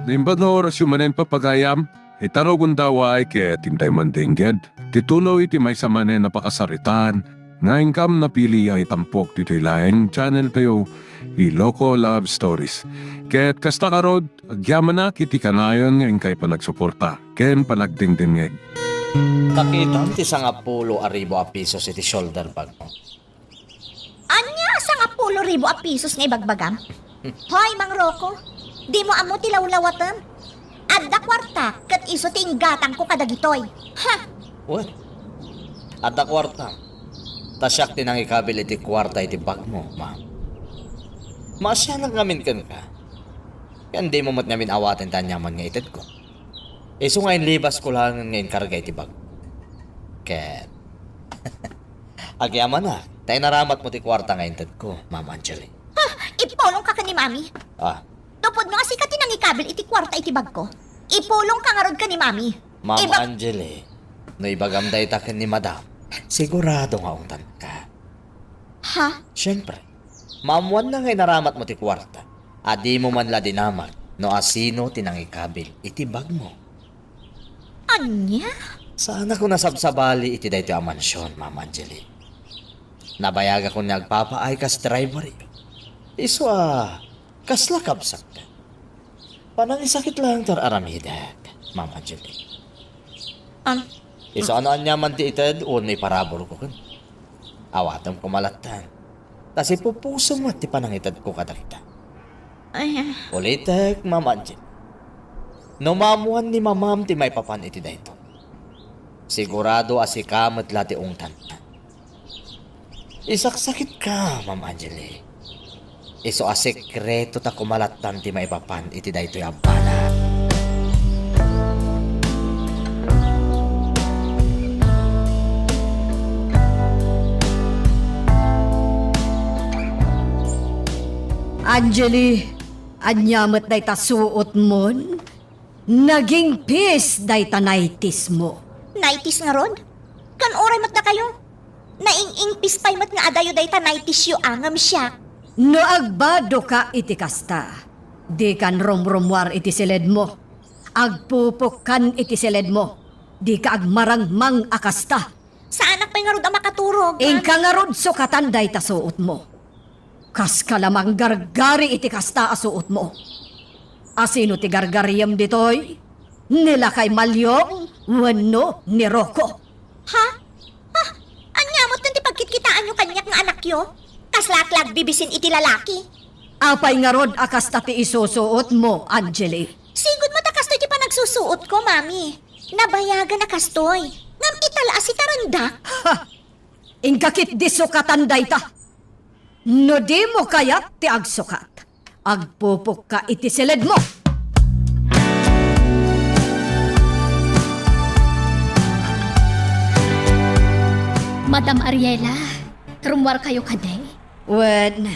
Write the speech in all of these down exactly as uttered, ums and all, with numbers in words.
Naimbag nga orasyo manen, papagayam, ita rugonda, uray ket intay man dengged ti tuloy ti maysa manen a pakasaritaan nga inkam napili a itampok ditoy laeng channel tayo, Iloko Love Stories. Ket kasta ngarud, agyamanak iti kanayon nga inkay panagsuporta ken panagdengdengngeg. Kakitam ti sangapulo a ribu a pisos iti shoulder bag mo. Ania a sangapulo ribu a pisos nga ibagbagam? Hoy, Mang Rocco, dimo ammo ti lawlawatem. Adda kuarta ket isu ti inggatangko kadagitoy. Ha! Wen, adda kuarta. Ta siak ti nangikabil iti kuarta iti bag mo, ma'am. Maasianak ngamin kenka. Ken dimo met ngamin awaten ti aniaman nga itedko. Isu nga inlibasko laengen nga inkarga iti bag. Ket agyamanak, ta inaramat mo ti kuarta nga intedko, Ma'am Angeli. Ha! Ipulongka ken ni Mami? Ah. Tupod nga sika ti nangikabil iti kuarta iti bagko, ipulongka ngarud ken ni Mami. Ma'am Iba- Angeli, no ibagam dayta ken ni Madam, sigurado nga ungtanka. Ha? Siyempre, maammoanna nga inaramat mo ti kuarta, a dimo man la dinamag no asino ti nangikabil iti bag mo. Ania? Saanakon a sabsabali iti daytoy a mansion, Ma'am Angeli. Nabayagakon nga agpapaay kas driver. Isu a kasla kabsat. Panangisakit laeng ti ar-aramidek, Ma'am Angeli. Am. Isu a no aniaman ti ited wenno iparaburko ken. Awatem koma lattan. Ta sipupusem met ti panangitedko kadakita. Ay, ah. Ulitek, Ma'am Angel. No maammoan ni Mamam ti maipapan iti daytoy, sigurado a sika met la ti ungtanna. Isaksakitka, Ma'am Angeli. Isu a sekreto ta koma lattan ti maipapan iti daytoy a banag. Angeli, ania met dayta suotmon? Nagingpis dayta nighties mo. Nighties ngarud? Kan uray met dakayo? Naing-ingpis pay met nga adayo dayta nighties yo a ngem siak. No agbadoka iti kasta, dikan rumrummuar iti siledmo. Agpupokkan iti siledmo. Dika agmarangmang a kasta. Saanak pay ngarud a makaturog. Inka ngarud sukatan dayta suotmo. Kaska la manggargari iti kasta a suotmo. Asino ti gargariem ditoy? Ni lakay Malyong wenno ni Rocco? Ha? Ha? Ania met ti pagkitkitaanyo kaniak nga anakyo? Kasla ak la agbibisin iti lalaki? Apay ngarud a kasta ti isusuotmo, Angeli? Sigud met a kastoy ti panagsusuotko, Mami. Nabayagan a kastoy. Ngem ita la a sitarendak. Ha! Inka ketdi sukatan dayta. No dimo kayat ti agsukat, agpupokka iti siledmo. Madam Ariela, rummuarkayo kadi? Wen,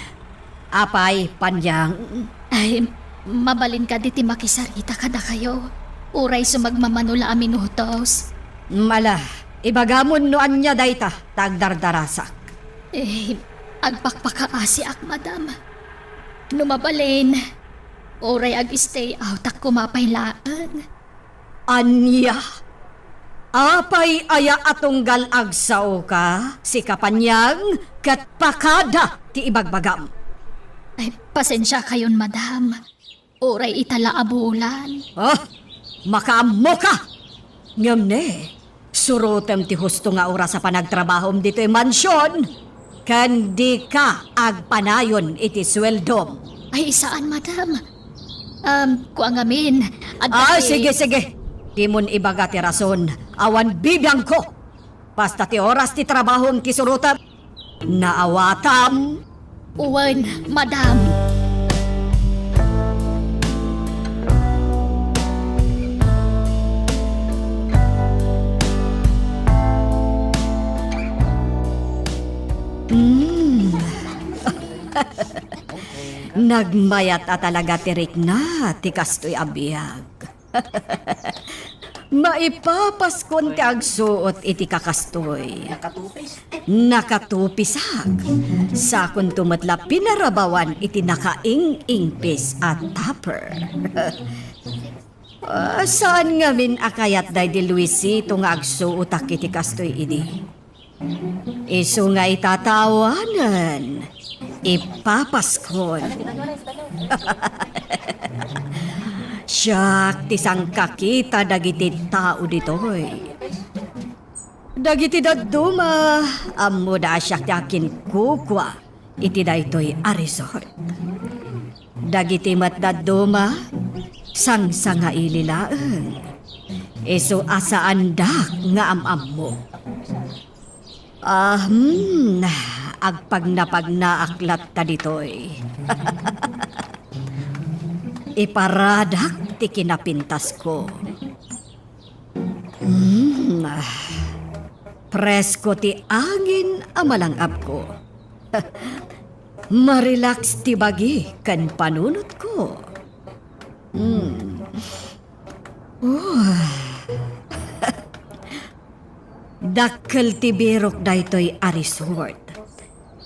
apay, Panyang? Ay, mabalin kadi ti makisarita kadakayo. Uray sumagmamano la a minutos. Ala, ibagamon no ania dayta, ta agdardarasak. Eh, agpakpakaasiak, madam. No mabalin, uray ag-stay out-ak koma pay laeng. Ania? Apay aya a tunggal agsaoka, sika Panyang, ket pakada ti ibagbagam? Ay, pasensiakayon, madam. Uray ita la a bulan. Ah, makaammoka! Ngem ne, surotem ti husto nga oras a panagtrabahom ditoy mansion, ken dika agpanayon iti sueldom. Ay, saan, madam. Um, kua ngamin, adda Ah, ti sige, sige. Dimon ibaga ti rason. Awan bibiangko. Basta ti oras ti trabahom ti surotem. Naawatam? Wen, madam. Mm. Nagmayat a talaga ti rikna ti kastoy a biag. Maipapaskon ti agsuot iti kakastoy. Nakatupisak. Sakonto met la pinarabawan iti nakaing-ingpis a tupper. Ah, saan ngamin a kayat daydi Luisito nga agsuotak iti kastoy idi? Isu nga itatawanen, ipapaskon. Siak ti sangkakita dagiti tao ditoy. Dagiti dadduma, ammoda a siak ti akinkukua iti daytoy a resort. Dagiti met dadduma, sangsangaili laeng. Isu a saandak nga am-ammo. Ahem, agpagnapagnaak latta ditoy. Iparadak ti kinapintasko. Hmm, ah, presko ti angin a malangabko. Marelax ti bagi ken panunotko. Hmm. Oh. Dakkel ti birok daytoy a resort.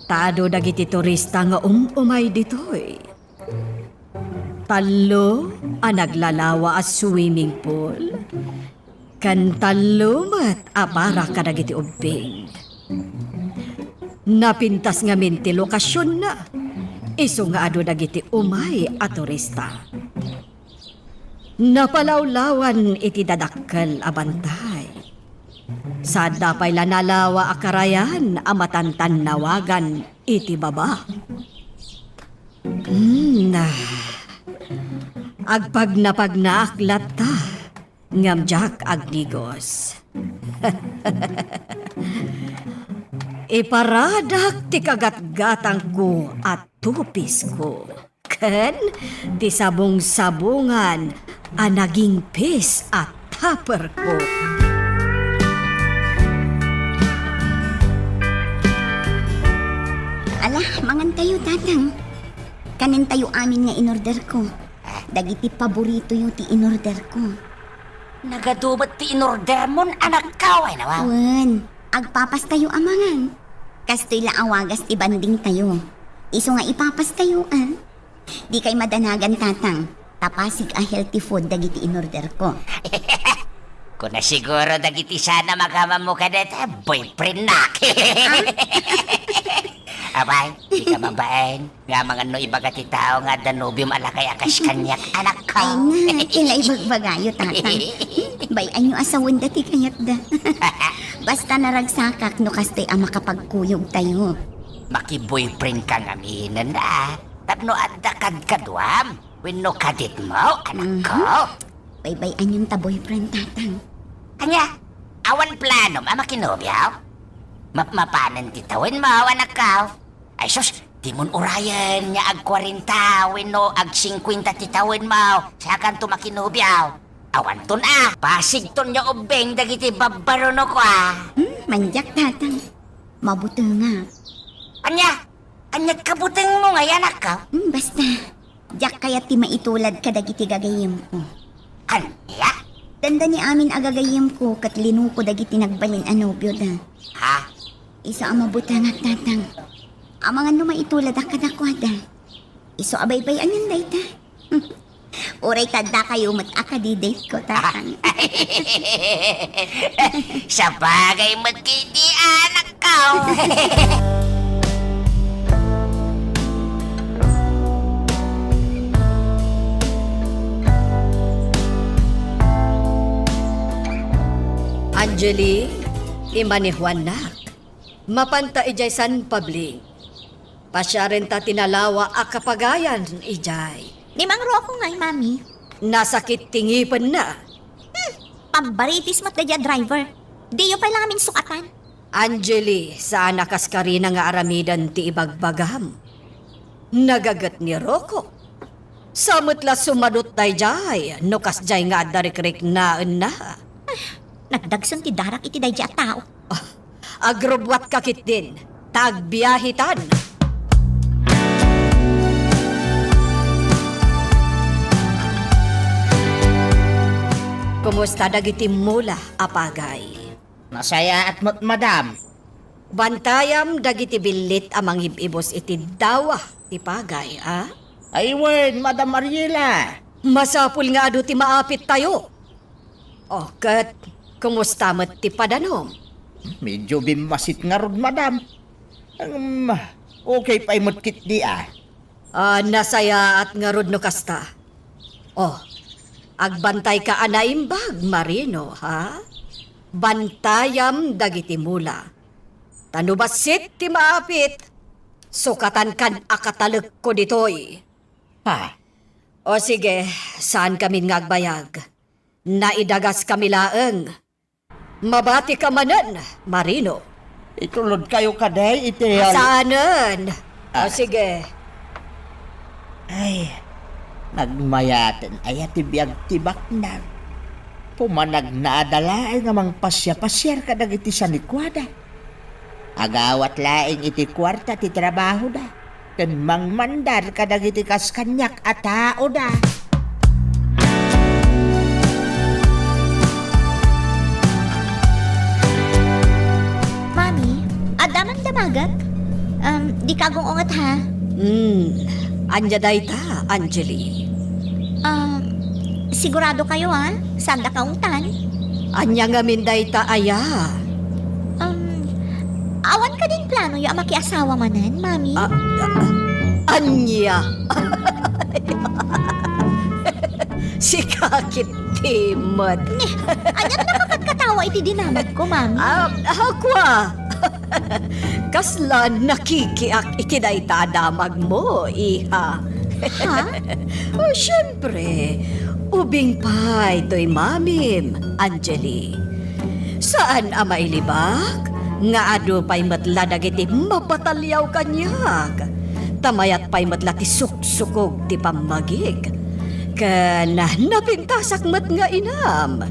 Ta adu dagiti turista nga um-umay ditoy. Tallo a naglalawa a swimming pool, ken tallo met a para kadagiti ubbing. Napintas ngamin ti lokasionna, isu nga adu dagiti umay a turista. Napalawlawan iti dadakkel a bantay. Sadda pay la nalawa a karayan a matantannawagan iti baba. Hmm, ah. Agpagnapagnaak latta, ngem diak agnigos. Iparadak ti kagatgatangko a tupisko ken ti sabong-sabongan a nagingpis a tupperko. Ala, mangantayo, Tatang. Kanentayo amin nga inorderko. Dagiti paboritoyo ti inorderko. Nagadu met ti inordermon, anakko, ay nawa. Wen, agpapastayo a mangan. Kastoy la a wagas ti bandingtayo. Isu nga ipapastayo, ah. Dikay madanagan, Tatang. Ta pasig a healthy food dagiti inorderko. Kuna siguro dagiti sana makamammo kadata, boyfriendnak. Ah? Apay, dika mabain. Nga mangan no ibaga ti tao nga adda nobiom a lakay a kas kaniak, anakko. Ay na, ti la ibagbagayo, Tatang. Bay-anyo a sawenda ti kayatda. Basta naragsakak no kastoy a makapagkuyogtayo. Maki-boyfriendka ngaminen, ah. Tapno adda kadkaduam wenno kaditmo, anakko. Mhm. Baybay-anyon ta boyfriend, Tatang. Ania? Awan planom a makinobio? Mapmapanen ti tawenmo, anakko. Ay sus, dimon urayen nga agkuarenta wenno agsingkuenta ti tawenmo, sakanto makinobio. Awanton a, pasigton nga ubbing dagiti babbaronok a. Hmm, mandiak, Tatang. Mabutengak. Ania? Ania't kabutengmo ngay, anakko? Hmm, basta. Diak kayat ti maitulad kadagiti gagayyemko. Ania? Dandani amin a gagayyemko ket linuko dagiti nagbalin a nobioda. Ha? Isu a mabutengak, Tatang. Amangan no maituladak kadakuada. Isu a baybay-anon dayta. Uray ta addakayo met a kadi-date ko, Tatang. Sabagay met ketdi, anakko. Angeli, immanehuannak. Mapanta idiay San Pabling. Pasiarenta ti nalawa a kapagayan idiay. Ni Mang Rocco ngay, Mami. Nasakit ti ngipenna. Hmm, pambaritis met daydiay a driver. Diyo pay la ngamin sukatan. Angeli, saan a kas karina nga aramiden ti ibagbagam. Nagaget ni Rocco. Sa met la sumadot daydiay, no kasdiay nga adda rikriknaenna. Ah, nagdagsen ti darak iti daydiay a tao. Ah, agrubbuatka ketdin, ta agbiahetan. Kumusta dagiti mula a pagay? Nasayaat met, madam. Bantayam dagiti billit a mangib-ibus iti dawa ti pagay, a? Ay wen, Madam Ariela. Masapul nga adu ti maapittayo. O, ket kumusta met ti padanom? Medyo bimmasit ngarud, madam. Ngem, okay pay met ketdi, a. A, nasayaat ngarud no kasta. O, agbantayka a naimbag, Marino, ha? Bantayam dagiti mula. Ta no bassit ti maapit, sukatankan a katalekko ditoy. Ha? O sige, saankamin nga agbayag. Naidagaskami laeng. Mabatika manen, Marino. Itulodkayo kadi iti al- Saanen? O, ah, sige. Ay, nagmayaten aya ti biag ti baknang. Pumanagnaada laeng a mangpasiapasiar kadagiti sanikuada. Agawat laeng iti kuarta ti trabahoda, ken mangmandar kadagiti kas kaniak a taoda. Mami, adda man damagek? Um, dika agung-unget, ha? Hmm, ania dayta, Angeli? Um, sigurado kayo, ha? Sanda kaungtan? Ania ngamin dayta aya? Um, awan kadin planoyo a makiasawa manen, Mami? Ah, ah, ania? Sika ketdi met. Ni, ania ti nakakatkatawa iti dinamagko, Mami? Ah, ah, kua. Kasla nakikiak iti dayta a damagmo, iha. Ha? O, siempre, ubing pay toy mamim, Angeli. Saan a mailibak nga adu pay met la dagiti mapataliaw kaniak. Ta mayat pay met la ti suksukog ti pammagik. Ken napintasak met nga inam.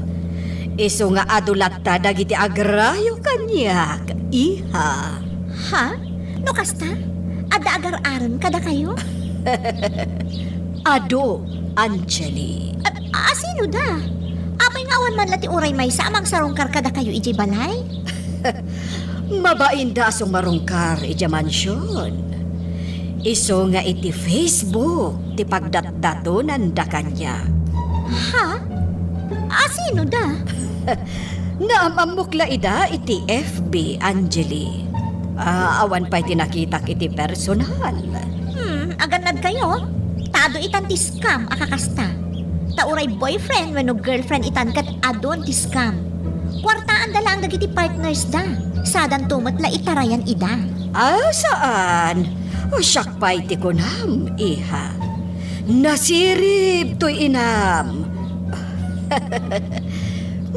Isu nga adu latta dagiti agrayo kaniak, iha. Ha? No kasta, adda agar-arem kadakayo? Adu, Angeli. A, a, sino da? Apay nga awan man la ti uray maysa a mangsarungkar kadakayo idiay balay? Mabainda a sumarungkar idiay mansion. Isu nga iti Facebook ti pagdatdatonanda kaniak. Ha? A, sino da? Naam-ammok la ida iti F B, Angeli. Ah, awan pay ti nakitak iti personal. Hmm, agannadkayo? Ta adu itan ti scam a kakasta. Ta uray boyfriend wenno girlfriend itan ket adun ti scam. Kuartaanda laeng dagiti partners da. Sadanto met la itarayan ida. Ah, saan? O, siak pay ti kunam, iha. Nasirib toy inam.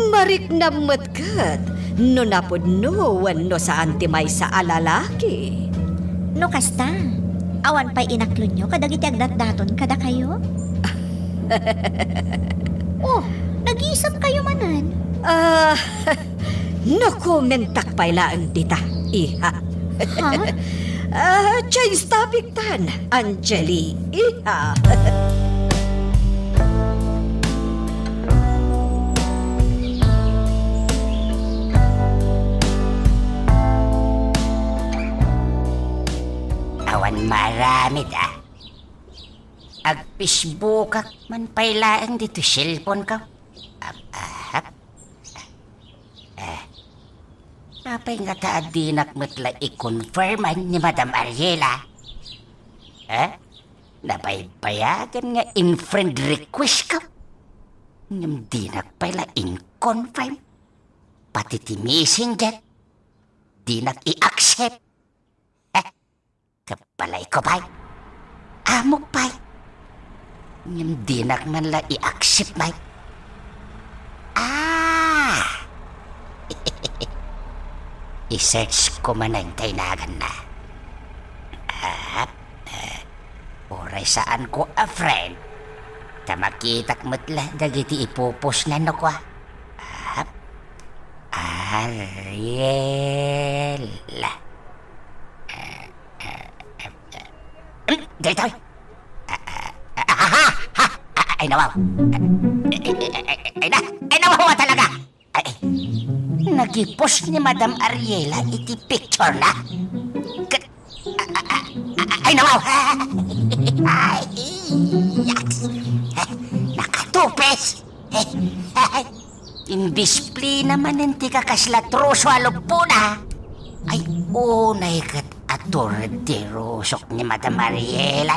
Mariknam met ket no napudno wenno saan ti maysa a lalaki. No kasta, awan pay inaklonyo kadagiti agdatdaton kadakayo? Oh, nagisapkayo manen? Ah, no commentak pay laeng dita, iha. Ha? Ah, change topic tan, Angeli, iha. Awan maaramid, a. Ag-Facebookak man pay laeng ditoy cellphone-ko. Ap-, ahap. Eh, apay ngata a dinak met la i-confirman ni Madam Ariela? Eh? Nabaybayagan nga in-friend request-ko. Ngem dinak pay la in-confirm. Pati ti messenger, dinak i-accept. Eh, Kabalayko pay. Ammok pay. Ngem dinak man la i-accept pay. Ah! I-search ko manen ta inaganna. Ah, eh, uray saanko a friend, ta makitak met la dagiti ipopost-na no kua. Ah, Ariel. Eh, eh, eh, eh, hmm, daytoy. Ah, ah, ah, ah, ah, ah, ay, nawaw. Eh, eh, eh, eh, Ay na, ay nawawa talaga. Ay, nagipos ni Madam Ariela iti picture na. Ket, a, a, a, a, ay nawawa. Ay, yaks. Nakatupes. Indisplina manen ti kakasla troso a lupona. Ay, unay ket atur ti rusok ni Madam Ariela.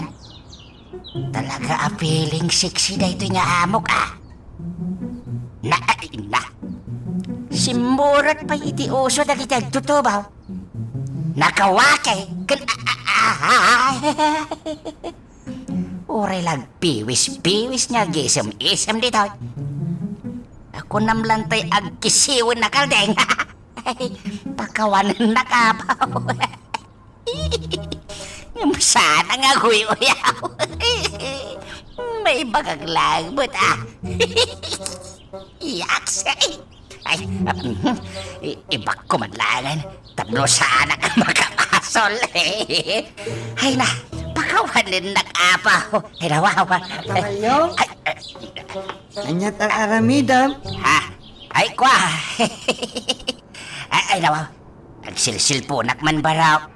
Talaga a feeling sexy daytoy nga amok, ah. Na, ay, na. Simmurot pay iti uso dagiti agtutubaw. Nakawake ken, a, a, a, uray la agpiwis-piwis nga agisem-isem ditoy. Kunam lantay agkisiwen a kaldeng. Pakawanennak, apaw. Ngem saan nga aguy-uyaw. Maibagak laeng met, ah. Yaks, eh. Ay, i-, ibakko man laengen tapno saanak a makabasol. Ay na, pakawanennak, apaw. Ay, nawawa. Tama, Leo? Ay, ay. Ania ti ar-aramidem? Ha? Ay, kua. Ay, ay, nawawa. Agsilsilponak man, barok.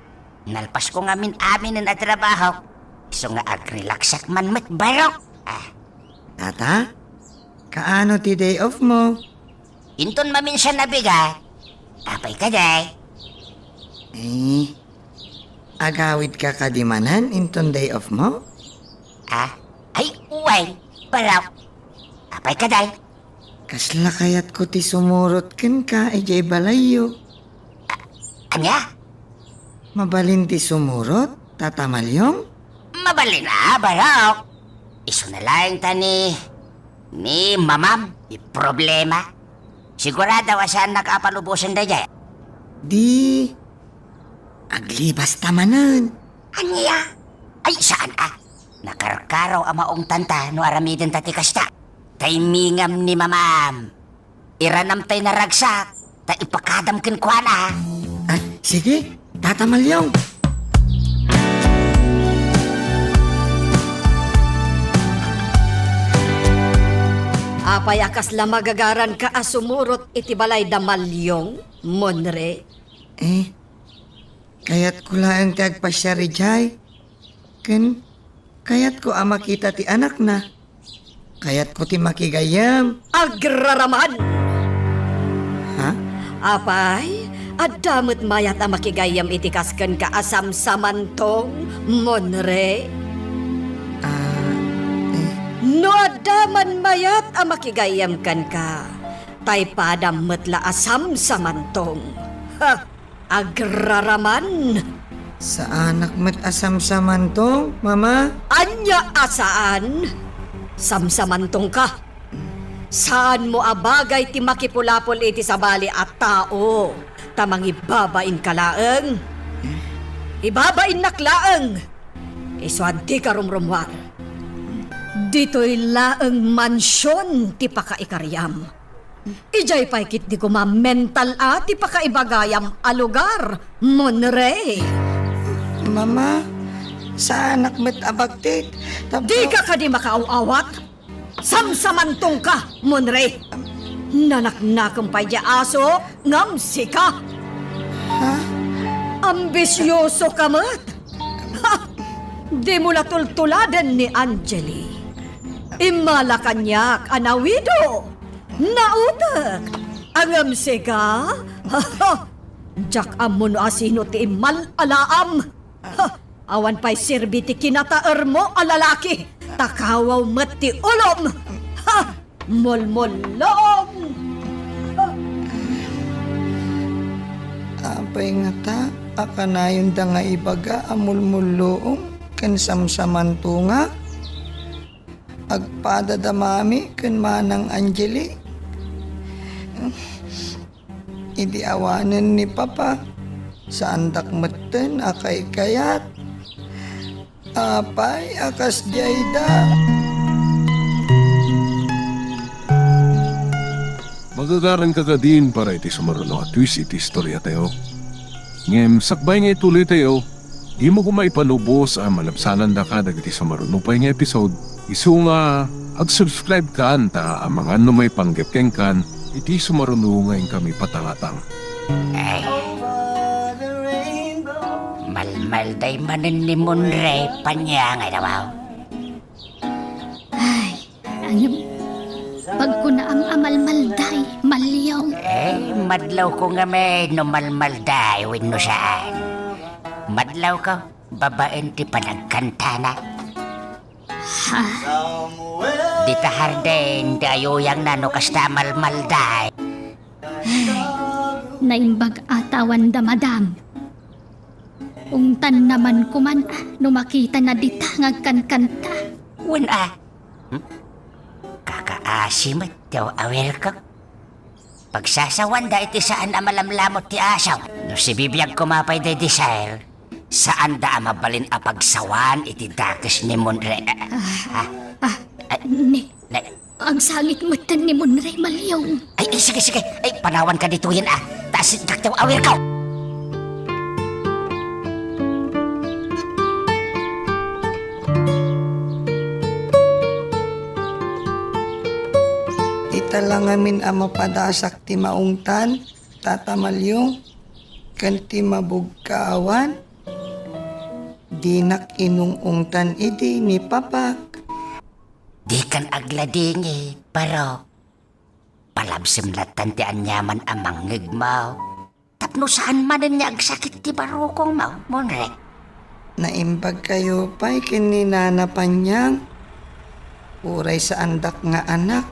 Nalpasko nga amin-aminen a trabaho. Isu nga agrelaksak man met, barok. Ah. Tata? Kaano ti day off mo? Inton maminsan a bigat. Apay kadi? Eh, agawidka kadi manen inton day off mo? Ah? Ay, wen, barok. Apay kadi? Kasla kayatko ti sumurot kenka idiay balayyo. A-, ania? Mabalin ti sumurot, Tata Malyong? Mabalin a, barok. Isuna laeng ta ni, ni mamam ti problema. Sigurado a saannak a palubosen daydiay. Di, aglibasta manen. Ania? Ay, saan a. Nakarkaro a maungtanta no aramidenta ti kasta. Taymingam ni mamam. Iranam tay naragsak, ta ipakadam kenkuana. Ah, sige, Tata Malyong. Apay a kasla magagaranka a sumurot iti balay da Malyong, Monre? Eh, kayatko laeng ti agpasiar idiay. Ken kayatko a makita ti anakna. Kayatko ti makigayyem. Agraraman! Ha? Apay, adda met mayat a makigayyem iti kas kenka a samsamantong, Monre? Ah, eh. No adda man mayat a makigayyem kenka, tay padam met la a samsamantong. Ha! Agraraman! Saanak met a samsamantong, Mama. Ania a saan? Samsamantongka. Saanmo a bagay ti makipulapol iti sabali a tao, ta mangibabainka laeng. Ibabainnak laeng. Isu a dika rumrumuar. Ditoy laeng mansion ti pakaikariam. Idiay pay ketdi koma mental a ti pakaibagayam a lugar, Monre. Mama, saanak met a bagtit. Tapno Dika kadi makaaw-awat? Samsamantongka, Monre. Nanaknakem pay diay aso, ngem sika. Ha? Ambisiosoka met. Ha! Dimo la tultuladen ni Angeli. Immala kaniak a nawido. Nautek! Ngem sika? Diak ammo no asino ti immal-alaam. Ha! Awan pay serbi ti kinataermo a lalaki, ta kawaw met ti ulom. Ha! Mulmulluong! Ha! Apay ngata a kanayonda nga ibaga a mulmulluong ken samsamantonga? Agpada da Mami ken Manang Angeli. Idi awanen ni Papa, saandak metten a kaykayat. Apay a kasdiay da. Magagaranka kadin para iti sumaruno a twist iti istoriatayo. Ngem sakbay nga ituloytayo, dimo koma ipalubos a malabsanandaka dagiti sumaruno pay nga episode, isu nga Ag-subscribe kan ta amangan no maipanggep kenkan iti sumaruno nga inkami patangatang. Ay. Malmalday manen ni Monre, Panyang, ay, dawaw. Ay, ngem, pagkunaam a malmalday, Malyong. Eh, madlawko ngamin no malmalday wenno saan. Madlawko, babaen ti panagkantana. Ha? Dita hardin ti ayuyangna no kasta a malmalday. Ay, naimbag a tawanda, madam. Ungtanna man koman, ah, no makitana dita nga agkankanta. Wen, ah. Hmm? Kakaasi met ti aw-awirko. Pagsasawanda iti saan a malamlamot ti asaw. No sibibiag koma pay daydi Desire, saanda a mabalin a pagsawaan iti dakes ni Monre. Ah, ah, ni, agsangit metten ni Monre, Malyong. Ay, ay, sige, sige. Ay, panawanka ditoyen, ah. Ta asitdak ti aw-awirko. Ita la ngamin a mapadasak ti maungtan, Tata Malyong, ken ti mabugkaawan. Dinak inung-ungtan idi ni Papak. Dikan agladingit, barok. Palabsem lattan ti aniaman a mangngegmo. Tapno saan manen nga agsakit ti barukongmo, Monre. Naimbagkayo pay ken ni Nana Panyang. Uray saandak nga anak,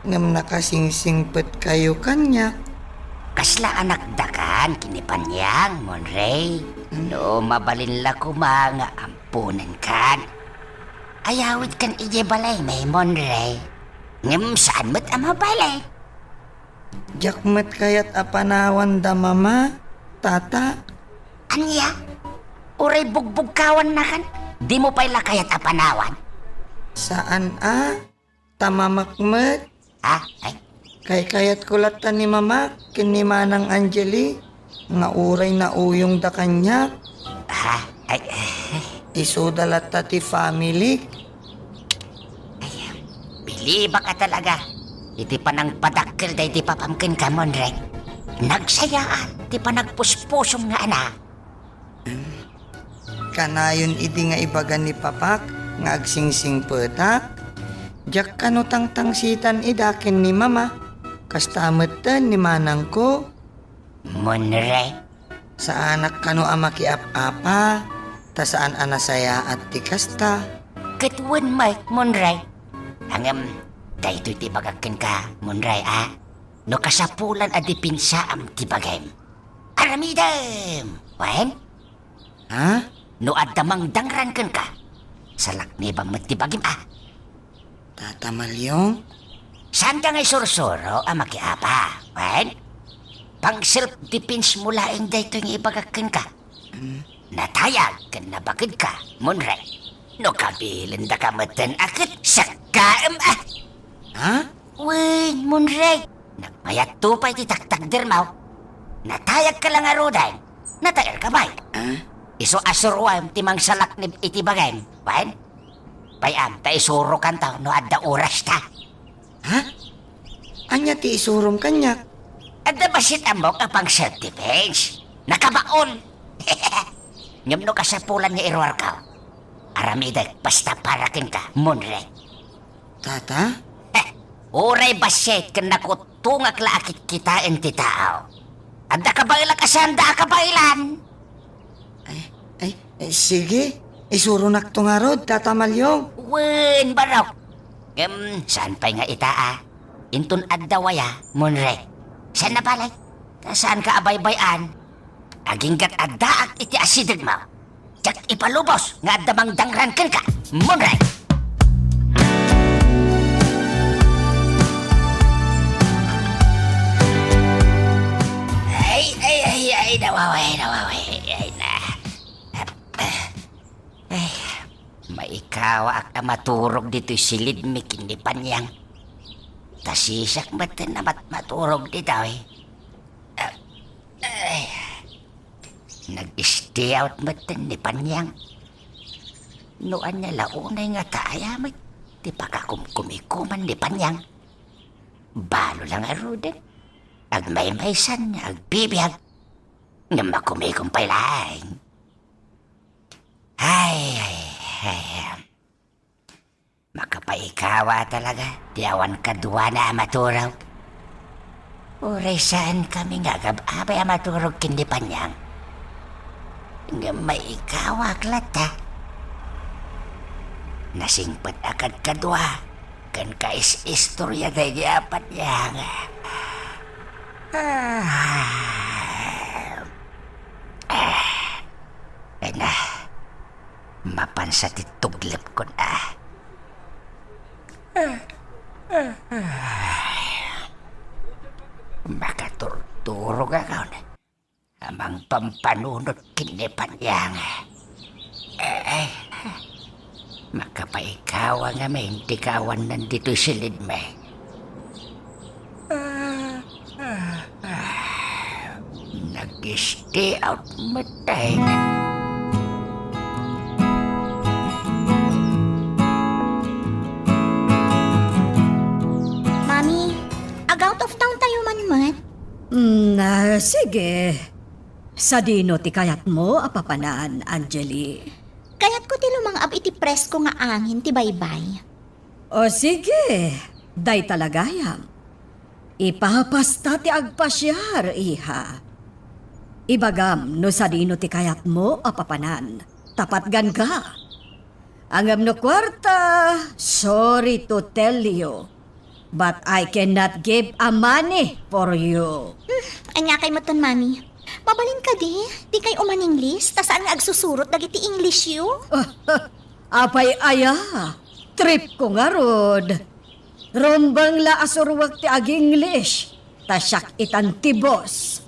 ngem nakasingsingpetkayo kaniak. Kasla anakdakan ken ni Panyang, Monre. Hmm. No mabalin la koma nga amponenkan. Ayawidkan idiay balaymi, Monre. Ngem saan met a mabalin. Diak met kayat a panawanda, Mama, Tata. Ania? Uray bugbugkawannakan? Dimo pay la kayat a panawan? Saan a, ta Mamak met. Ah, ay. Kaykayatko latta ni Mamak ken ni Manang Angeli. Nga uray nauyongda kaniak. Ha? Ay, isuda latta ti family. Ay, bilibak a talaga iti panangpadakkel daydi papam kenka, Monre. Nagsayaat ti panagpuspusom nga anak. Kanayon idi nga ibaga ni Papak nga agsingsingpetak, diak kano tangtangsitan ida ken ni Mama. Kasta metten ni manangko. Monre. Saanak kano a makiap-apa, ta saan a nasayaat ti kasta. Ket wen met, Monre. Ngem, daytoy ti ibagak kenka, Monre, a. No kasapulan a depensaam ti bagim, aramidem! Wen? Ha? No adda mangdangran kenka, salaknibam met ti bagim, a. Tata Malyong? Saanda nga isursuro a makiapa, wen? Pang self-defense mo laeng daytoy nga ibagak kenka. Hmm. Natayag ken nabakedka, Monre. No kabilendaka metten a ket sakkaem, a. Ha? Wen, Monre. Nagmayatto pay ti taktakdermo. Natayagka la ngaruden. Nataerka pay. Ah? Isu a suroem ti mangsalaknib iti bagim, wen? Pay-am ta isurokanto no adda orasta. Ha? Ania ti isurom kaniak? Adda bassit ammok a pang self-defense. Nakabaol. Ngem no kasapulan nga iruarko, aramidek basta para kenka, Monre. Tata? Eh, uray bassit ken nakuttongak la a kitkitaen ti tao. Adda kabaelak a saanda a kabaelan. Ay, ay, eh, sige. Isuronakto ngarud, Tata Malyong. Wen, barok. Ngem, saan pay nga ita, a. Inton adda waya, Monre. Saan a balay? Ta saanka a baybay-an. Aginggat addaak iti asidegmo. Diak ipalubos nga adda mangdangran kenka, Monre! Ay, ay, ay, ay, nawawa, nawawa, ay, na. Ay, maikawaak a maturog ditoy silidmi ken ni Panyang. Ta siak met ti namatmaturog ditoy. Ay. Nag-stay out met ni Panyang. No ania la unay nga ita, aya met. ti pakakumkumikuman ni Panyang. Balo la ngaruden. Agmaymaysan, agbibiag. Ngem makumikom pay laeng. Ay, ay, ay, ay. Makapaikawa talaga ti awan kaduana a maturog. Uray saankami nga agab-abay a maturog ken ni Panyang. Ngem maikawak latta. Nasingpet a kadkadua ken kais-istorya daydi a Panyang. Ah. Ah. Ay na. Mapansa ti tuglepkon a. Makaturturogakon a mangpampanunot ken ni Panyang. Eh, makapaikawa ngamin ti kaawannan ditoy silidmi. Nag-stay out met tayo. Mami, ag-out of town tayo man met? Mm, ah, sige. Sadino ti kayatmo a papanan, Angeli? Kayatko ti lumang-ab iti presko nga angin ti baybay. O sige, dayta la gayam. Ipapasta ti agpasiar, iha. Ibagam no sadino ti kayatmo a papanan. Tapatganka. Ngem no kuarta, sorry to tell you, but I cannot give a money for you. Hmm, ania kay metten, Mami? Mabalin kadi, dikay uman-English, ta saan nga agsusurot dagiti English-yo? Apay aya, tripko ngarud. Rumbeng la a suruek ti ag-English, ta siak itan ti boss.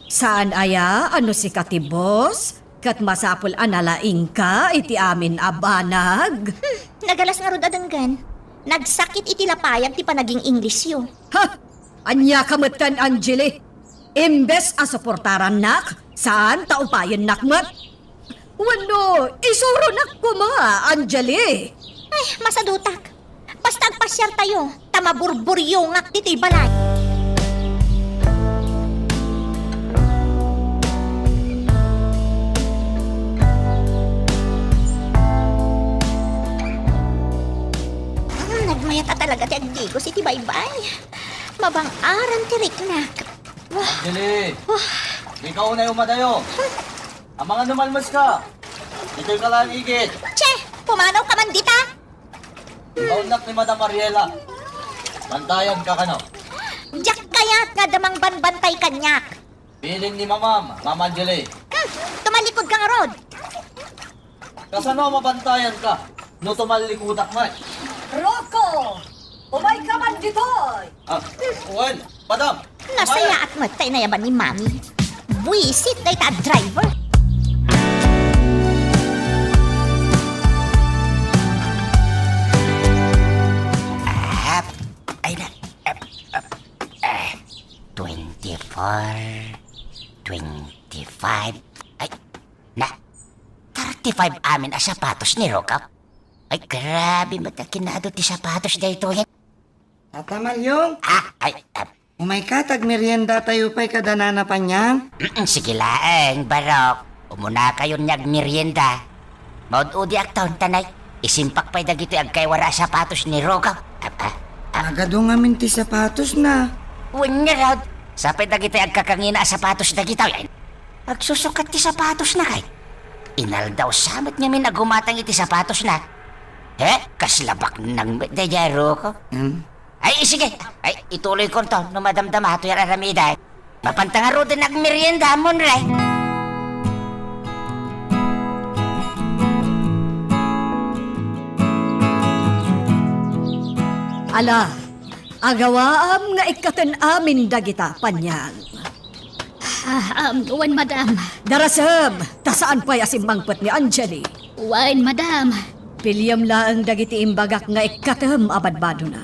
Saan aya a no sika ti boss, ket masapul a nalaingka iti amin a banag? Hmm, nagalas ngarud a denggen. Nagsakit iti lapayag ti panaging-English-yo. Ha! Aniaka metten, Angeli? Imbes a suportarannak, saan ta upayennak met? Wenno, isuronak koma, Angeli? Ay, masadutak. Basta agpasiar tayo, ta maburburyongak ditoy balay. Hmm, nagmayat a talaga ti agdigos iti baybay. Mabang-aran ti riknak. Angeli! Ikaw unay umadayo. Amangan no malmeska. Ditoyka laeng igid. Che! Pumanawka man dita! Ibaonnak ni Madam Ariela. Bantayanka kano. Diak kayat nga adda mangbanbantay kaniak. Feeling ni Mamam, Ma'am Angeli. Hmm, tumalikod ka ngarud. Kasano a mabantayanka no tumalikudak met? Rocco! Umayka man ditoy! Ah, wen, madam! Nasayaat met ta inayaban ni Mami. Buisit dayta a driver. Ah, ay na, ah, ah, ah, twenty-four, twenty-five, ay, na, thirty-five amin a sapatos ni Rocco. Ay, grabe met a kinado ti sapatos daytoy. Tata Malyong, ah, ay, ah, umayka ta agmeriendatayo pay kada Nana Panyang? Mm, sige laeng, Barok. Umunakayon nga agmerienda. Maud-udiakton, tanay. Isimpak pay dagitoy agkaywara a sapatos ni Rocco. Ah, ah, ah. Agadu ngamin ti sapatosna. Wen ngarud, sapay dagitoy agkakangina a sapatos dagitoy. Agsusukat ti sapatosna kay. Inaldaw sa met ngamin a gumatang iti sapatosna. He, kasla baknang met daydiay, Rocco. Hmm? Ay, sige. Ay, ituloykonto no madamdama toy aramiden. Mapanta ngaruden agmerienda, Monray. Ala, agawaam nga ikkaten amin dagita, Panyang. Ah, um, wen, madam. Darasem, ta saan pay a simmangpet ni Angeli? Wen, madam. Piliem laeng dagiti imbagak nga ikkatem a badbadona.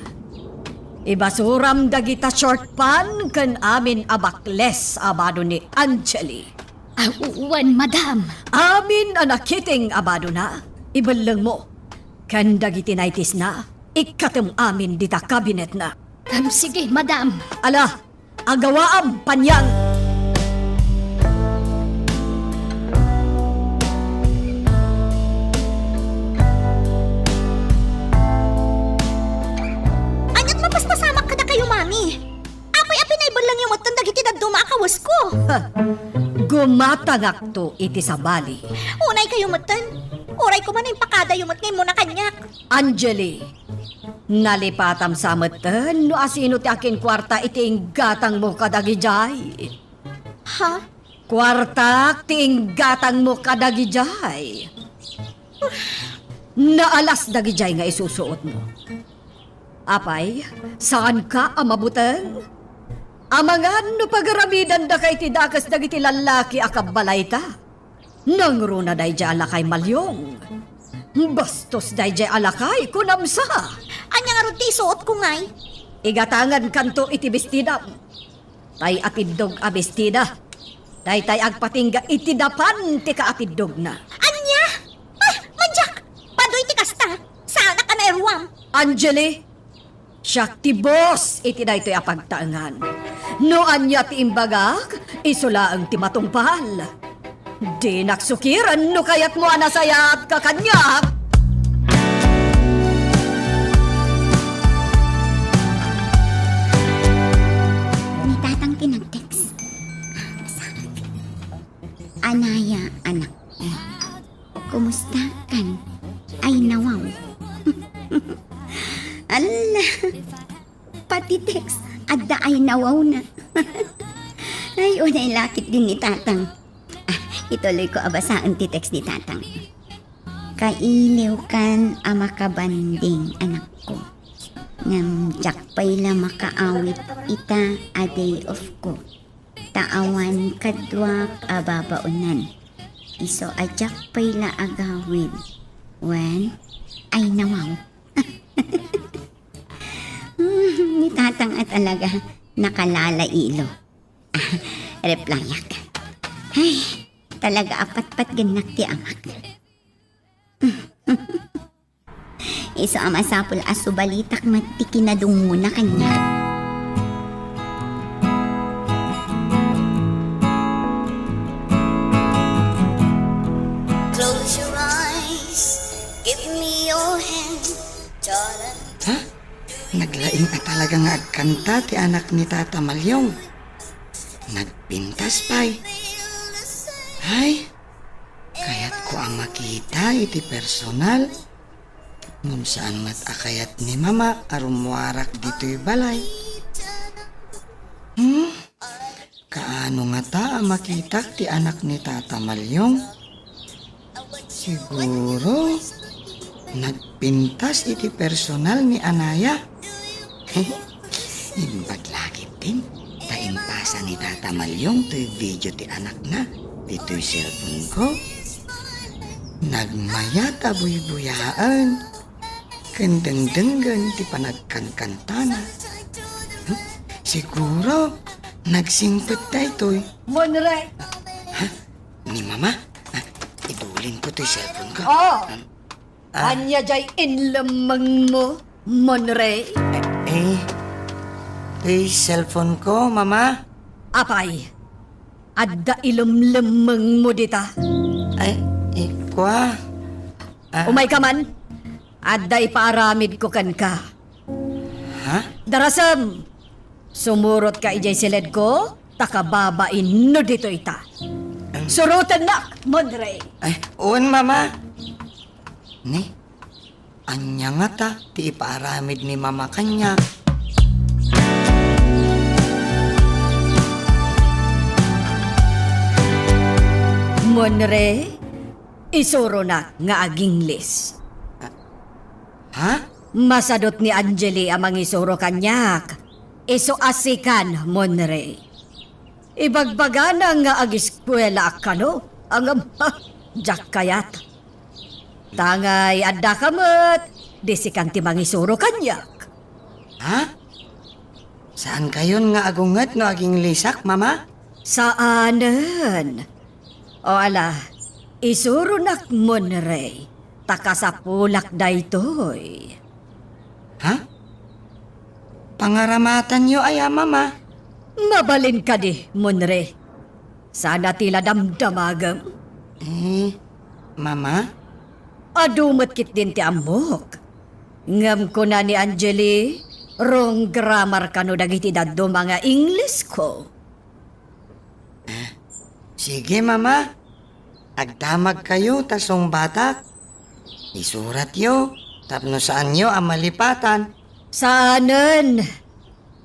Ibasuram dagita short pan ken amin a bakles a bado ni Angeli. Ah, wen, madam. Amin a nakiting a badona, ibellengmo. ken dagiti naitisna, ikkatem amin dita kabinetna. Em, sige, madam. Ala, agawaam, paniang! Aniat mapaspasamak kadakayo, Mami? Apay a pinaibellengyo metten dagiti dadduma a kawesko? Gumatangakto iti sabali. Unaykayo metten. Uray koma no impakadayo met nga immuna kaniak. Angeli, nalipatam sa metten no asino ti akinkuarta iti inggatangmo kadagijay. Ha? Kuartak ti inggatangmo kadagijay. Naalas dagijay nga isusuotmo. Apay, saanka a mabuteng? Amangan no pagaramidandaka iti dakes dagiti lallaki a kabbalayta. Nangruna daydiay a lakay, Malyong. Bastos daydiay a lakay, kunam sa. Ania ngarud ti isuotko, ngay? Igatangankanto iti bestidam. Tay atiddog a bestida. Daytay agpatingga iti dapan ti kaatiddogna. Ania? Ah, madiak! Padoy ti kasta! Saanak a nairruam! Angeli, siak ti boss iti daytoy a pagtaengan. No ania ti imbagak, isu laeng ti matungpal. Dinak sukiren no kayatmo a nasayaat ka kaniak. Ni Tatang ti nag-text. Anaya, anak. Kumusta kan? Ay, nawaw. Ala, pati text, adda ay nawawna. Ay, unay lakit din ni Tatang. Ah, ituloy ko a basaen ti text ni Tatang. Kailiw kan a makabanding, anakko. Ngem diak pay la makaawit ita a day off ko. Ta awan kaduak a babaonan. Isu a diak pay la agawid. Wen, ay nawaw. Hmm, ni Tatang a talaga nakalalailo. Replyak. Ay, talaga a patpatgennak ti amak. Isu a masapul a subalitak met ti kinadungngona kaniak. Close your eyes, give me your hand, darling. Ha? Naglaing a talaga nga agkanta ti anak ni Tata Malyong. Nagpintas pay. Ay, kayatko a makita iti personal. Ngem saan met a kayat ni Mama a rummuarak ditoy balay. Hmm? Kaano ngata a makitak ti anak ni Tata Malyong? Siguro, nagpintas iti personal ni Anaya. Imbag lakit din, ta impasa ni Tata Malyong toy video ti anakna ditoy cellphone ko. Nagmayat a buybuyaen ken dengdenggen ti panagkankantana. Hmm? Siguro, nagsingpet daytoy. Monre! Ha? Ni Mama? Ah, idulinko toy cellphone ko. Oh! Um, Ah. Ania jay inlemmengmo, Monre? Eh, eh, ti cellphone ko, Mama. Apay, adda ilemlemmengmo dita? Ay, ikua. Ah. Umayka man. Adda ipaaramidko kenka. Ha? Darasem! Sumurotka idiay siledko, ta kababain no ditoy ta. Em. Surotennak, Monre! Ay, wen, Mama. Ni, ania ngata ti ipaaramid ni Mama kaniak? Monre, isuronak nga aginglis. Ha? Masadut ni Angeli a mangisuro kaniak. Isu a sikan, Monre. Ibagbagana nga ageskuela a kano, ngem, ha, diak kayat. Tangay addaka met, di sikan ti mangisuro kaniak. Ha? Saankayon nga agunget no aginglisak, Mama? Saanen. O ala, isuronak, Monre. ta kasapulak daytoy. Ha? Pangaramatanyo aya, Mama? Mabalin kadi, Munre. Sana ti la damdamagem. Eh, Mama? Adu met ketdin ti ammok. Ngem kuna ni Angeli, wrong grammar kano dagiti dadduma nga Inglesko. Sige, Mama. Agdamagkayo ta sungbatak. Isuratyo tapno saanyo a malipatan. Saanen.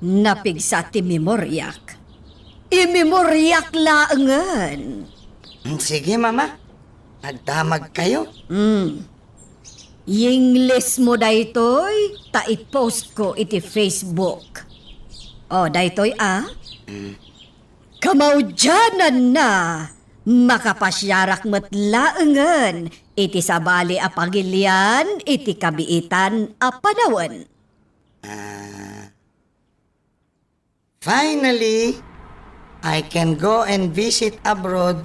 Napigsa ti memoriak. Imemoriak laengen. Mm, sige, Mama. Agdamagkayo. Mm. Yinglismo daytoy ta i-postko iti Facebook. O, daytoy a. Mm. Kamaudiananna, makapasiarak met laengen iti sabali a pagilian iti kabiitan a panawen. Ah, finally, I can go and visit abroad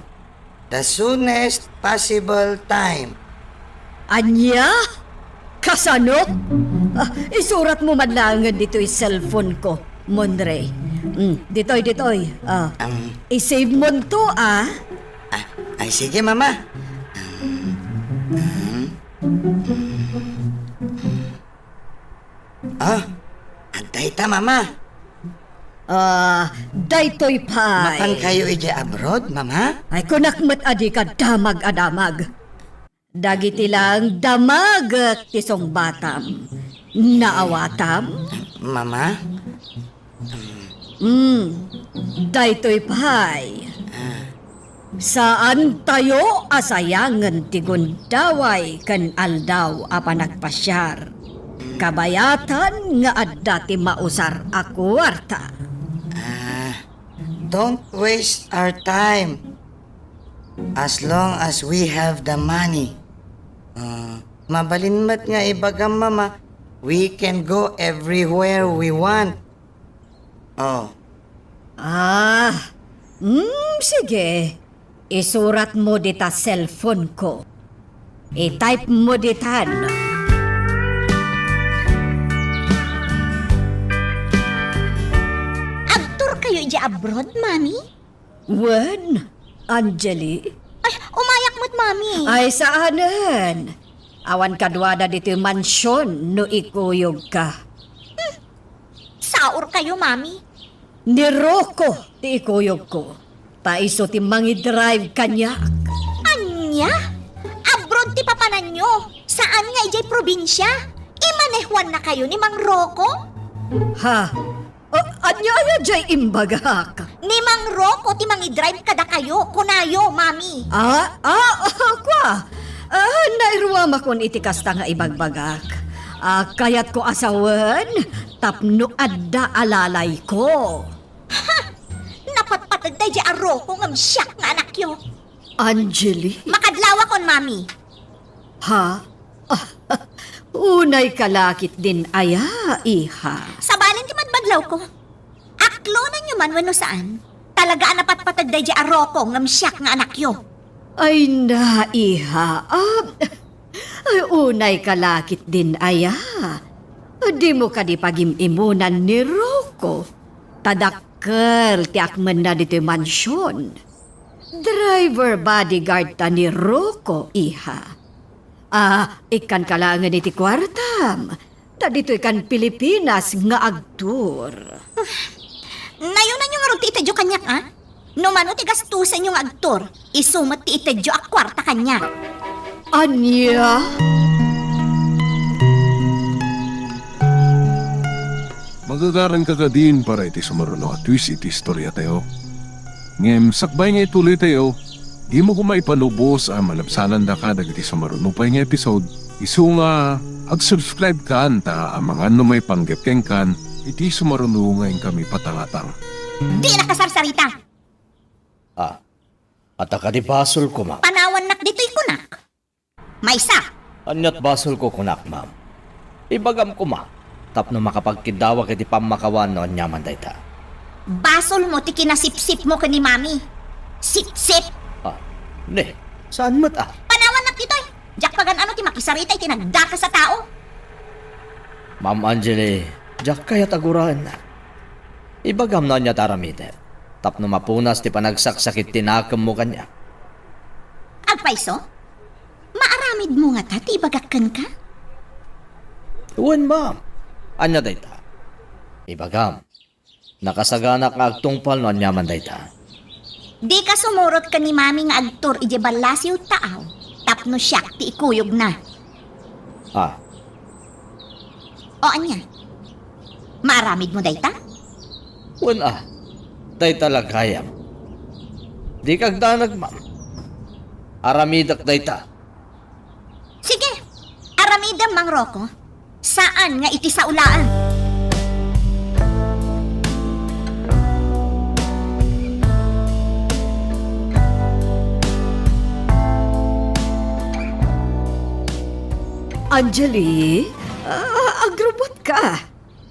the soonest possible time. Ania? Kasano? Ah, isuratmo man laengen ditoy cellphoneko, Munre. Mm, ditoy, ditoy. Ah, Um, i-savemonto, ah. Ah, ay, sige, Mama. Um, um, um. Ah, adda ita, Mama. Ah, daytoy pay. Mapankayo idiay abroad, Mama? Ay, kunak met a dika damag a damag. Dagiti laeng damagek ti sungbatam. Naawatam? Mama? Hmm, daytoy pay. Ah. Saantayo a sayangen ti gundaway ken aldaw a panagpasiar. Kabayatan nga adda ti mausar a kuarta. Ah, don't waste our time. As long as we have the money. Ah, mabalin met nga ibagam, Mama, we can go everywhere we want. Oh. Ah, mm, sige. Isuratmo dita cellphoneko. I-typemo ditan. Agtourkayo idiay abroad, Mami? Wen, Angeli? Ay, umayak met, Mami. Ay, saanen. Awan kaduada ditoy mansion no ikuyogka. Hmm, saurkayo, Mami. Ni Rocco ti ikuyogko. Ta isu ti mangidrive kaniak. Ania? Abroad ti papananyo? Saan nga idiay probinsia? Imanehuannakayo ni Mang Rocco? Ha? O, ania aya jay imbagak? Ni Mang Rocco ti mangidrive kadakayo, kunayo, Mami. Ah, ah, ah, kua. Ah, nairuamakon iti kasta nga ibagbagak. Ah, kayatko a sawen tapno adda a lalayko. Ha! Napatpateg daydiay a Rocco ngem siak nga anakyo. Angeli? Makadlawakon, Mami. Ha? Ah, unayka la ketdin aya, iha? Sabalen ti madbaglawko. Aklonanyo man wenno saan, talaga a napatpateg daydiay a Rocco ngem siak nga anakyo. Ay na, iha. Ah, ay, unayka la ketdin aya? Dimo kadi pagim-imunan ni Rocco? Ta dakkel ti akmenna ditoy mansion. Driver bodyguard ta ni Rocco, iha. Ah, ikkanka laengen iti kuartam. Ta ditoykan Pilipinas nga agtour. Nayonanyo ngarud ti itedyo kaniak, a? No mano ti gastosenyo nga agtour, isu met ti itedyo a kuarta kaniak. Ania? Magagaranka kadin para iti sumaruno a twist iti istoriatayo. Ngem sakbay nga ituloytayo, dimo koma ipalubos a malabsanandaka dagiti sumaruno pay nga episode, isu nga ag-subscribe kan ta amangan no maipanggep kenkan iti sumaruno nga inkami patangatang. Dina kasarsarita! Ah, adda kadi basolko, ma'am? Panawannak ditoy kunak. Maysa! Ania't basolko kunak, ma'am? Ibagam koma, tapno makapagkiddawak iti pammakawan no aniaman dayta. Basolmo ti kinasipsipmo ken ni Mami. Sipsip! Ah, ne, saan met a? Panawannak ditoy! Diak pagan-ano ti makisarita iti nagdakes a tao. Ma'am Angeli, diak kayat a guraennak. Ibagam no ania ti aramidek tapno mapunas ti panagsaksakit ti nakemmo kaniak. Agpayso? Maaramidmo ngata ti ibagak kenka? Wen, ma'am. Ania dayta? Ibagam. Nakasaganak nga agtungpal no aniaman dayta. Dika sumurot ken ni Mami nga agtur idiay ballasiw taaw tapno siak ti ikuyogna. Ah. O ania? Maaramidmo dayta? Wen a, dayta la gayam. Dika agdanag, ma'am. Aramidek dayta. Sige, aramidem, Mang Rocco. Saan nga iti sao laeng. Angeli, ah, agrubot ka.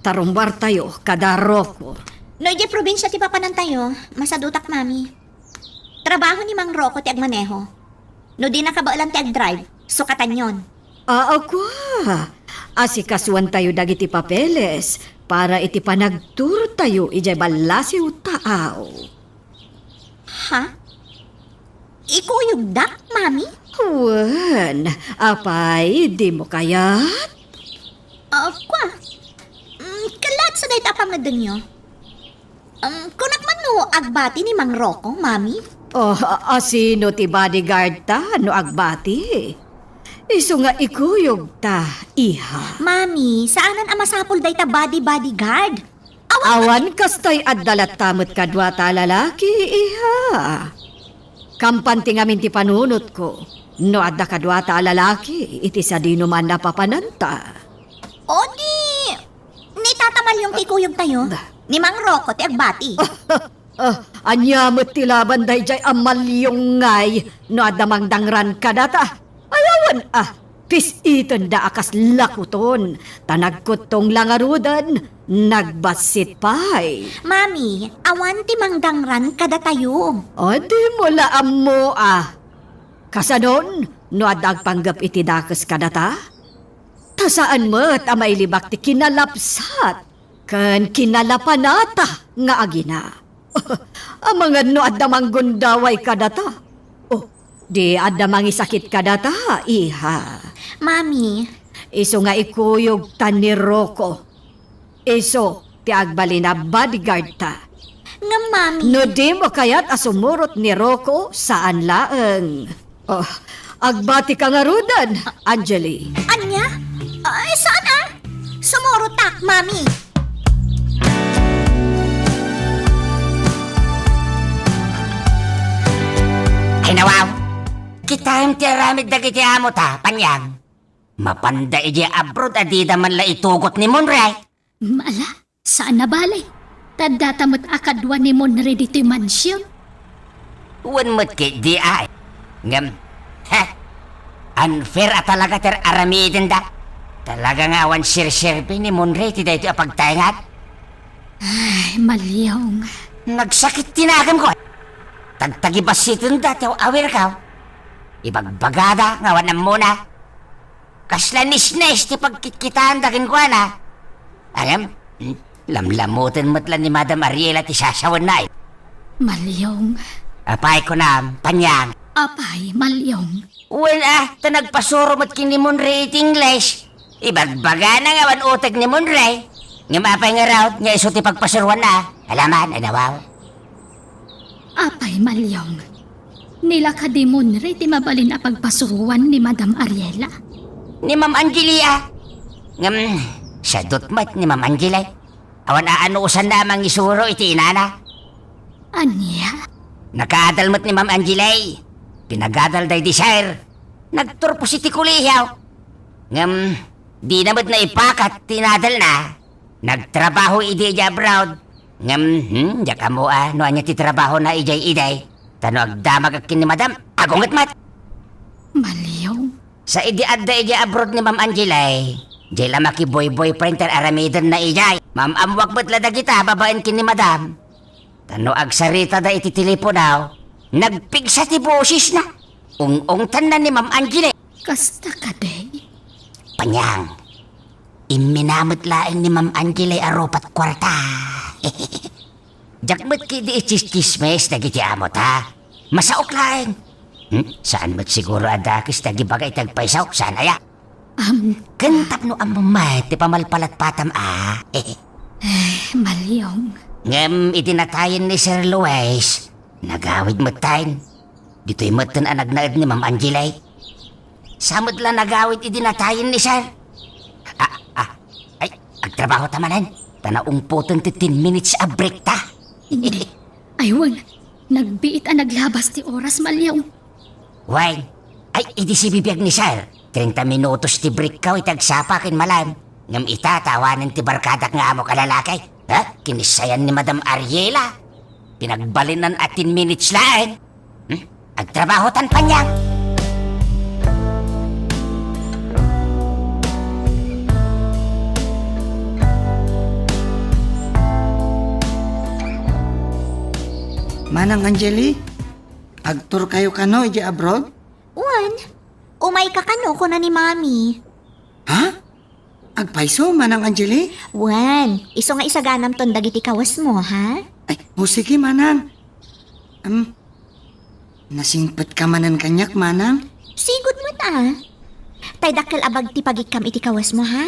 Tarumbartayo kada Rocco. No idiay probinsia ti papanantayo, masadutak, Mami. Trabaho ni Mang Rocco ti agmaneho. No di nakabaelan ti agdrive, sukatanyon. Aa, kua. Asikasuantayo dagiti papeles para iti panagturtayo idiay ballasiw taaw. Ha? Ikuyogdak, Mami? Wen, apay, dimo kayat? Ah, kua. Mm, kalat sa dayta a pangngedenyo. Um, kunak man no agbati ni Mang Rocco, Mami? Oh, a-, asino ti bodyguard ta no agbati? Isu nga ikuyog ta, iha. Mami, saanen a masapul dayta body-bodyguard. Awan. Awan kastoy adda latta met kaduata a lalaki, iha. Kampan ti ngamin ti panunotko, no adda kaduata a lalaki iti sadinoman a papananta. O di, ni Tata Maliong ti ikuyogtayo, ni Mang Rocco ti agbati. Ah, ania met ti laban daydiay a Maliong ngay no adda mangdangran kadata? Ay, awan a, pis-itenda a kas lakuton, ta nagkuttong la ngaruden, nagbassit pay. Mami, awan ti mangdangran kadatayo. O, dimo la ammo a. Kasanon, no adda agpanggep iti dakes kadata? Ta saan met a mailibak ti kinalapsat ken kinalapanata nga agina. Amangan no adda manggundaway kadata. Oh, di adda mangisakit kadata, iha. Mami. Isu nga ikuyog ta ni Rocco. Isu ti agbalin a bodyguard ta. Ngem, Mami. No dimo kayat a sumurot ni Rocco, saan laeng. Oh, agbati ka ngaruden, Angeli. Ania? Ay, saan a? Sumurotak, Mami. Ay, nawaw. Kitaem ti aramid dagiti amo ta, Panyang. Mapanda idiay abroad a dida man la itugot ni Monray. Ala, saan a bale. Ta addata met a kadua ni Monray ditoy mansion. Wen met ketdi ay. Ngem, he, unfair a talaga ti ar-aramidenda. Talaga nga awan serserbi ni Monray ti daytoy a pagtaengan. Ay, Maliong. Nagsakit ti nakem, kuan. Tagtagibassitenda ti aw-awirko. Ibagbagada nga awan ammona. Kasla nisnes ti pagkitkitaanda kenkuana. Ngem, hmm, lamlamoten met la ni Madam Ariela ti sasawenna. Maliong. Apay kunam, Panyang? Apay, Maliong? Wen a, ta nagpasuro met ken ni Monray iti Ingles. Ibagbagana nga awan uteg ni Monray. Ngem apay ngarud nga isu ti pagpasuroanna? Alaman, ay nawaw. Apay, Maliong? Nila kadi Monray ti mabalin a pagpasuroan ni Madam Ariela? Ni Ma'am Angelia. Ngem, sadut met ni Ma'am Angelia. Awan aanusanna a mangisuro iti inana. Ania? Nakaadal met ni Ma'am Angelia. Pinagadal day Desire. Nagturpos iti kolehio. Ngem, dina met naipakat ti inadalna. Nagtrabaho idi idiay abroad. Ngem, hmm, diak ammo a no ania ti trabahona idiay idi. Ta no agdamagak ken ni Madam, agunget met. Maliong. Sa idi adda idiay abroad ni Ma'am Angelia, diay la makiboy-boyfriend ti ar-aramidenna idiay. Maam-ammoak met la dagita babaen ken ni Madam. Ta no agsaritada iti telepono, nagpigsa ti bosesna. Ung-ungtanna ni Ma'am Angelia. Kasta kadi? Panyang, imminamit laeng ni Ma'am Angeli a rupat kuarta. Diak met ketdi itsismis dagiti amo ta. Masaok laeng. Hmm? Saan met siguro a dakes ti agibaga iti agpayso? Saan aya? Am, Ken tapno ammom met ti pamalpalatpatam a. Maliong. Ngem idi natayen ni Sir Luis, nagawid metten. Ditoy metten a nagnaed ni Ma'am Angeli. Sa met la nagawid idi natayen ni Sir. Ah, ah, ay, agtrabaho ta manen. Ta naungpoten ti ten minutes a break ta. Hindi. Ay, wen. Nagbiit a naglabas ti oras, Maliong. Wen. Ay, idi sibibiag ni Sir. Treinta minutos ti break kaw iti agsapa ken malem. Ngem ita, ta awanen ti barkadak nga amok a lalaki. Ha? Kinissayan ni Madam Ariela. Pinagbalinan a ten minutes laeng. Hmm? Agtrabaho tan panyang. Manang Angeli, agtour kayo kano idiay abroad? Wen, umayka kano, kuna ni Mami. Ha? Agpayso, Manang Angeli? Wen, isu nga isaganamton dagiti kawesmo, ha? Ay, o sige, Manang. Am, nasingpetka manen kaniak, Manang? Sigud met a. Tay dakkel a bag ti pagikkam iti kawesmo, ha?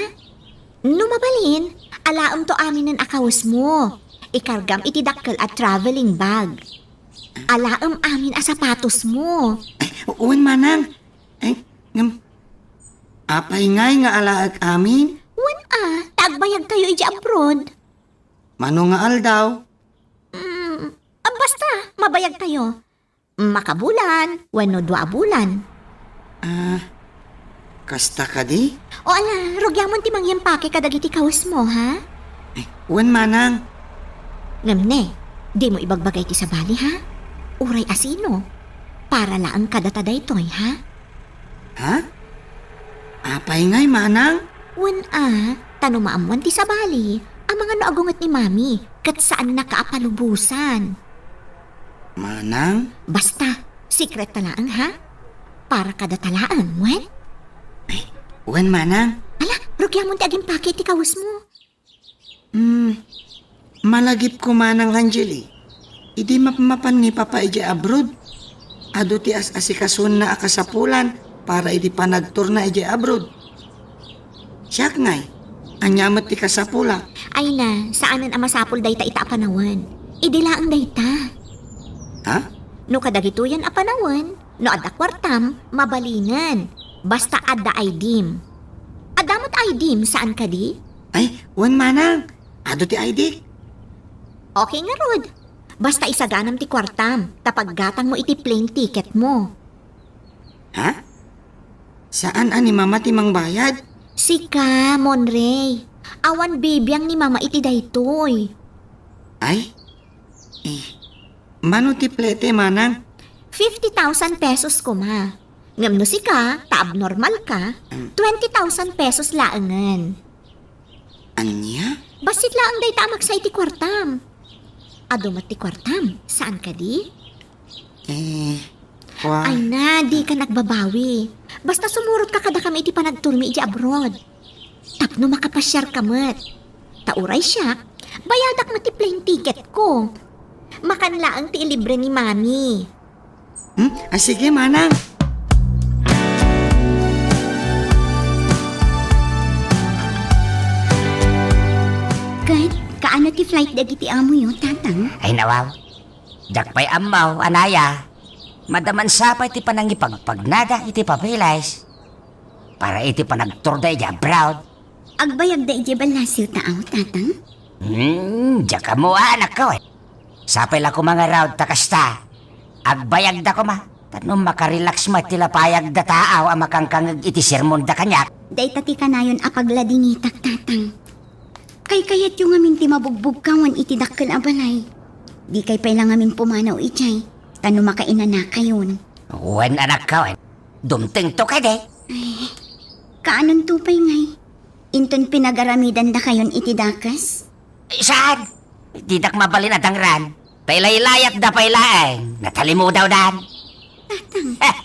No mabalin, alaemto aminen a kawesmo. Ikargam iti dakkel a traveling bag. Alaem amin a sapatosmo. Ay, wen, Manang. Ay, ngem, apay ngay nga alaek amin? Wen a, ta agbayagtayo idiay abroad. Mano nga aldaw? Mm, ah, basta, mabayagtayo. Makabulan, wenno dua a bulan. Ah, kasta kadi? O ala, rugiamon ti mangimpake kadagiti kawesmo, ha? Ay, wen, Manang. Ngem ne, dimo ibagbaga iti sabali, ha? Uray asino. Para laeng kadata daytoy, ha? Ha? Apay ngay, Manang? Wen a, ta no maammuan ti sabali, amangan no agunget ni Mami, ket saannaka a palubosan. Manang? Basta, sekreto laeng, ha? Para kadata laeng, wen? Ay, wen, Manang. Ala, rugiamon ti agimpake iti kawesmo. Hmm, malagipko, Manang Angeli. Idi mapmapan ni Papa idiay abroad, adu ti as-asikasuenna a kasapulan para idi panagtourna idiay abroad. Siak ngay, ania met ti kasapulak? Ay na, saanen a masapul dayta ita a panawen. Idi laeng dayta. Ha? No kadagitoyen a panawen, no adda kuartam, mabalinen. Basta adda I D-m. Adda met I D-m, saan kadi? Ay, wen, Manang. Adu ti I D. Okay ngarud. Basta isaganam ti kuartam, ta paggatangmo iti plane ticketmo. Ha? Saan a ni Mama ti mangbayad? Sika, Monray. Awan bibiang ni Mama iti daytoy. Ay? Eh, mano ti plete, Manang? Fifty thousand pesos koma. Ngem no sika, ta abnormal ka, Mm. twenty thousand pesos laengen. Ania? Bassit laeng dayta a maksa iti kuartam. Adu met ti kuartam, saan kadi? Eh, kua- Ay na, di ka nagbabawi. Basta sumurot ka kadakami iti panagturmi iti abroad. Tapno makapasiar ka met. Ta uray siak, bayadak met ti plane ticket ko. Makan laeng ti ilibre ni Mami. Hmm? Ah, sige, Manang. Ket, kaano ti flight dagiti amoyo, Tatang? Ay, nawaw. Diak pay ammo, anaya. Madaman sa pay ti panangipagpagnada iti papeles para iti panagturda iti abroad. Agbayagda idiay ballasiw ta aw, Tatang? Hmm, diak ammo, anakko, eh. Sapay la koma ngarud ta kasta. Agbayagda koma, tapno makarelax met ti lapayag dataw a makangkangeg iti sermonda kaniak. Dayta ti kanayon a pagladingitak, Tatang. Kaykayatyo ngamin ti mabugbugkawan iti dakkel a balay. Dikay pay la ngamin pumanaw idiay, tapno makainanakayon. Wen, anakko, wen. Dumtengto kadi? Ay, kaanonto pay ngay? Inton pinagaramidandakayon iti dakes? Eh, saan? Didak mabalin a dangran. Ta ilaylayatda pay laeng. Natalimudawdan. Tatang. Eh,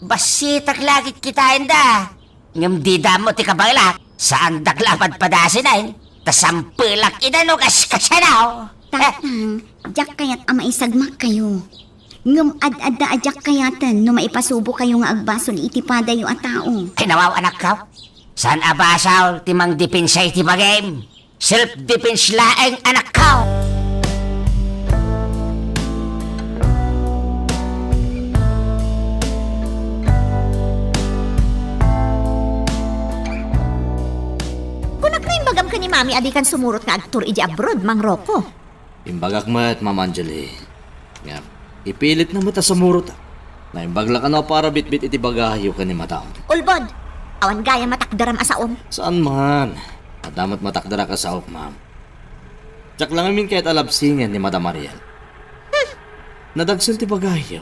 Bassitak la ket kitaenda. Ngem dida ammo ti kabaelak. Saandak la a padpadasinen. Ta sampelak ida no kaskasano. Tatang, diak kayat a maisagmakkayo. Ngem ad-adda a diak kayaten no maipasubokayo nga agbasol iti padayo a tao. Ay, nawaw, anakko. Saan a basol ti mangdepensa iti bagim? Self-defense laeng, anakko. Kunak no imbagam ken ni Mami a dikan sumurot nga agtour idiay abroad, Mang Rocco. Imbagak met, Ma'am Angeli. Ngem, ipilitna met a sumurot. Naimbag la kano a para bitbit iti bagayo ken ni Madam. Ulbod! Awan gayam a takderam a saom. Saan man. Adda met matakderak a saok, ma'am. Diak la ngamin kayat a labsingen ni Madam Ariel. Hmm. Nadagsen ti bagayo.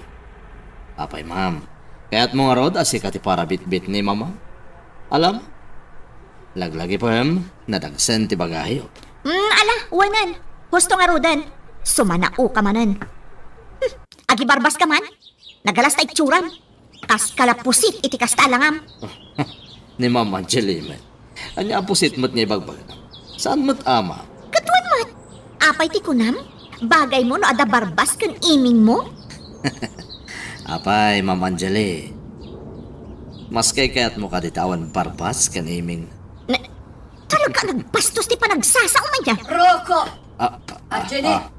Apay, ma'am, kayatmo ngarud a sika ti para bitbit ni Mama? Alam? Laglagipem, nadagsen ti bagayo. Mm, ala, wanen. Husto ngaruden. Sumanaoka manen. Hmm, agibarbas ka man? Nagalas ta itsuram. Kas kalapusit iti kasta a langam. Ni Mama Angeli met. Ania a pusit met nga ibagbagam? Saan met, ama? Ket wen met. Apay ti kunam? Bagaymo no adda barbas ken imingmo? Apay, Ma'am Angeli. Mas kaykayatmo kadi ta awan barbas ken iming? Ne, talaga nagbastos ti panagsasaom aya. Rocco! Ah, ah, Angeli! Ah.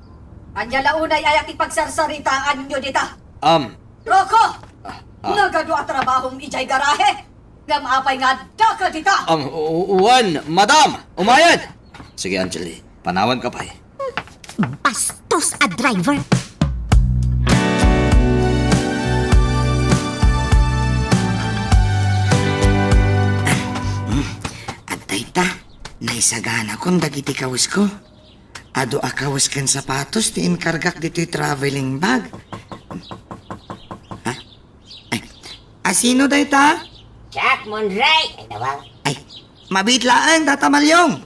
Ania la unay aya ti pagsarsaritaanyo dita? Um. Rocco! Ah, ah. Nagadu a trabahom idiay garahe? Ngem apay nga addaka dita? Um, u-, u-, wen, madam! Umayad! Sige, Angeli. Panawanka pay. Bastos a driver! Adda ita, naisaganakon dagiti kawesko. Adu a kawes ken sapatos ti inkargak ditoy traveling bag. Ha? Ay, asino dayta? Siak, Monray. Ay, nawaw. Ay, mabiit laeng, Tata Malyong.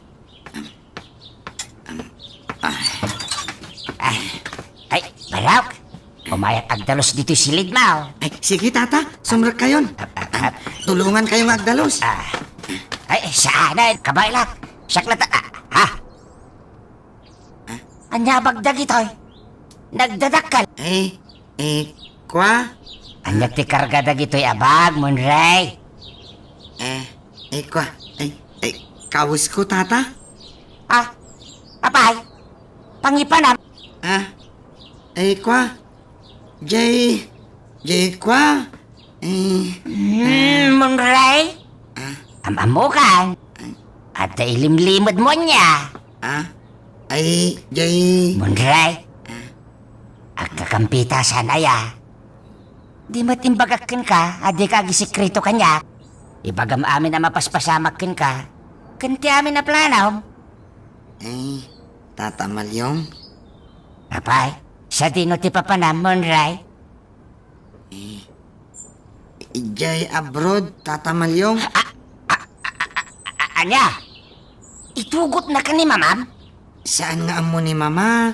Ay. Ay, ay, Barok. Umayat agdalus ditoy silidmo. Ay, sige, Tata. Sumrekkayon. Ah, ah, ah. Tulongankayo nga agdalus. Ah. Ay, saan? Kabaelak. Siak la ta-, ah, ha? Ania a bag dagitoy? Nagdadakkel. Eh, eh, kua? Ania ti karga dagitoy a bag, Monray? Eh, eh, kua? Eh, eh, kawesko, Tata? Ah, apay? Pangipanam? Ah, eh, kua? Jay, jay kua? Eh, hmm, Monray? Ah? Am-ammokan. Ay. Adda ilimlimedmo ania? Ah? Ay, jay. Monray? Ah? Agkakampitasan aya. Di met imbagak kenka a dika agisekreto kaniak. Ibagam amin a mapaspasamak kenka, ken ti amin a planom. Eh, Tata Malyong? Apay, sadino ti papanam, Monray? Eh, idiay abroad, Tata Malyong. A-, a-, a-, a-, a-, ania? Itugotnaka ni Mamam? Saan nga ammo ni Mama,